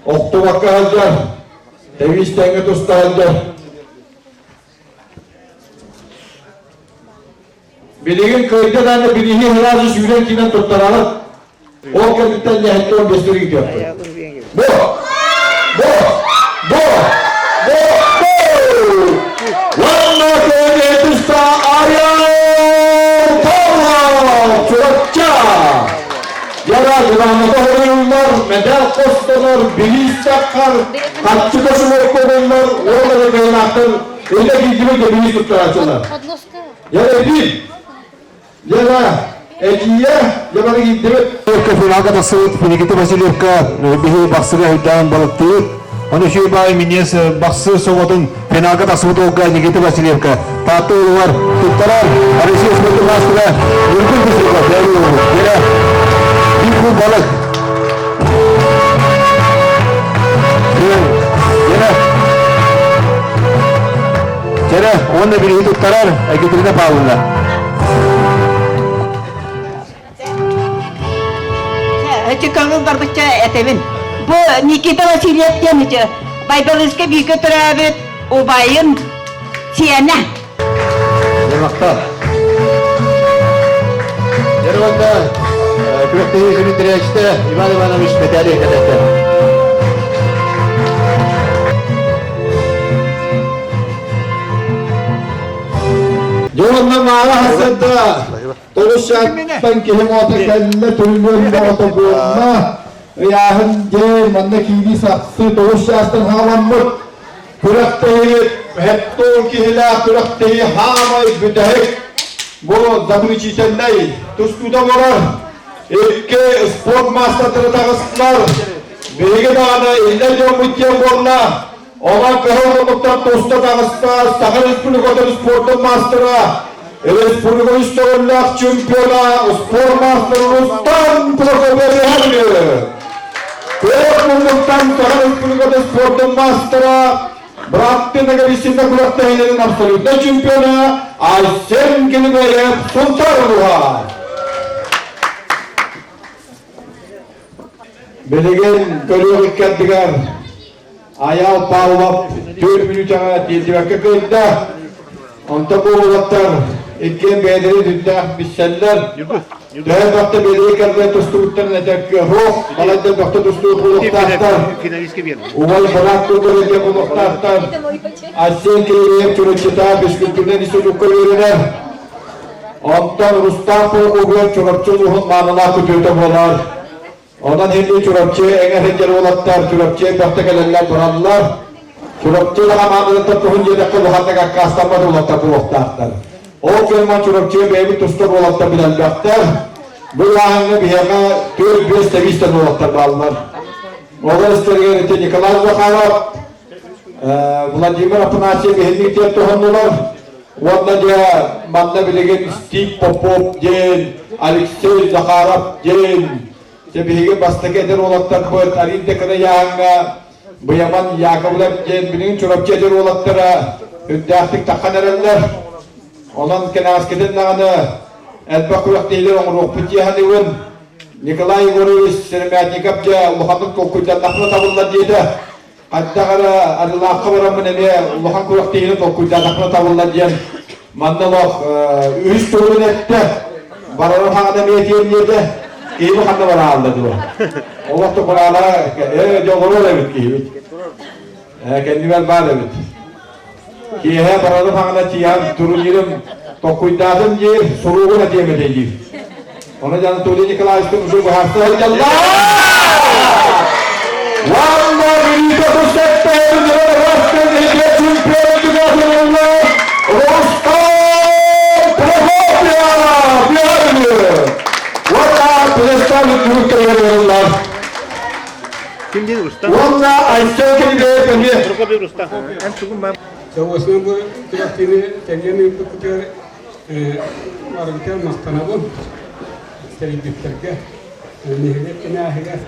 охтубакка сылдьар, тэбиис тэҥҥэ туста сылдьар. Билигин кыайда даҕаны бирииһи сразу сүүрэн киирэн туттараҕыт. Ол кэнниттэн нэһиттэн бэстэрин киирдэ. Бу! Бу! Бу! Бу! Бу! Уонна кыайда Айал Павлов Чурапча! Яра грамота хоруйуллар, медаль хостонор, бириис таххар, харчы кошелек ол эрэ кыайыылаахтар илэ киирдибит да бириис туттарааччылар. Яра Яра, эдьиийэ, дьабары киирдибит. Финалга тахсыбыт Никита Васильевка биһи бахсыга өйдөөн балыктыыр. Оны үчүгэй баай миниэс бахсы соботун финалга тахсыбыт уолга Никита Васильевка Таатта уолугар туттарар Россия спортун маастара Ньургун Кузьминов Яра биир балык. Яра Чэрэ, уонна бирииһи туттарар Екатерина Павловна. Эти көҥүл барбычча этэбин. Бу Никита Васильев диэн ити Байбалыска бииргэ төрөөбүт убайын сиэнэ. Махтал. Дьэ, күрэхтэһии сүрүн тэрийээччитэ Иван Иванович мэтээли кэтэтэ. Дьонно маала хасырда тоҕус сааттан киһи оҕото кэллэ түрүлүөн оҕото буолла. Ыйааһын диэн манна киирии сахсы тоҕус чаастан халаммыт күрэхтэһии хеттон киһилээх күрэхтэһии хаамай бүтэһик бу заключительнай тустуута болар. Икки спорт маастардара таҕыстылар. Биһиги даҕаны иллэ дьоммут диэн буолла. Онон кыһыл муннуктан туста таҕыста Саха Республикатын спордун маастара, республика үс төгүллээх чемпиона, спорт маастара Рустам Прокопьев. Көк муннуктан Саха Республикатын спордун маастара, бырааттыы Ноговицына күрэхтэһиилэрин абсолютнай чемпиона Айсен Геннадьевич Сунтар улууһа. Билигин көрүөх иккэрдигэр Айаал Павлов түөрт мүнүүтэҕэ тиэрдибэккэ кыайда. Онтон бу уолаттар иккиэн бэйэлэрин үрдээх билсэллэр. Төһө бөхтө бэлиэ кэлбэт тустубуттарын этэр кыах балайда бөхтө тустубут буолуохтаахтар. Убай быраат курдук этиэх буолуохтаахтар. Арсен Кириев Чурапчыта физкультурнай институкка үөрэнэр. Онтон Рустам Полкугар Чурапчы улууһун маанылаах күтүөтэ буолар. Онон һинни Чурапчы эҥэр сылдьар уолаттар Чурапчы элбэхтэ кэлэллэр бараллар. Чурапчы хамаандатыттан туһун диэтэххэ улаханнык аккаастаммат уолаттар буолуохтаахтар. Ол кэмҥэ Чурапчы бэйэбит тустар уолаттар билэллэхтэр. Бу ыйааһыҥҥа биһиэхэ түөрт-биэс тэбиистэн уолаттар бааллар. Олор истэригэр ити Николай Захаров, Владимир Афанасьев биһиги диэн туһаннулар. Уонна дьэ манна билигин Стив Попов диэн, Алексей Захаров диэн, дьэ биһиги бастакы эдэр уолаттарбыт Арин Деканаяҥҥа Быйаман Яковлев диэн билигин Чурапчы эдэр уолаттара үрдээхтик таххан эрэллэр. Онон кэнэҕэскитин даҕаны элбэх күрэхтэһиилэр оҥоруохпут дии саныыбын. Николай Егорович Сыромятников дьэ улаханнык толкуйданнахпына табыллар диэтэ. Хайдах эрэ Арыылаахха бараммын эмиэ улахан күрэхтэһиини толкуйдаатахпына табыллар диэн манна олох үһүс тылын эттэ. Барара хаҕана эмиэ этиэм диэтэ. Киһими ханна бара хаалла дуо? Олох да кураана ээ дьэ олорор эбит киһибит. Ээ кэннибэр баар эбит. Киэһэ барары хаҕана тиийэн турнирым толкуйдаатым диир, суругун этиэм этэ диир. Ону Анатолий Николаевичтын уже быһаарса сылдьаллар. Уонна Великий Рустам Прокопьев! Уонна представник Юркалар. Ким диэн Рустам? Уонна Айсен Кириллев эмиэ. Прокопьев Рустам. Эн тугун баар? Савосна бу күрэхтиини тэрийэн ыыппыккытыгар барыгытыгар махтанабын. Тэрийбиттэргэ, нэһилиэк кинээһигэр.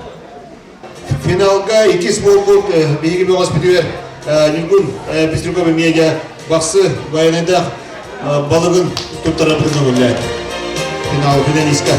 Финалга иккис буолбут биһиги бөҕөспүтүгэр Ньургун Пестряков эмиэ Бахсы Байанайдаах балыгын туттарарбытын көҥүллээтэ. Финал финалистка.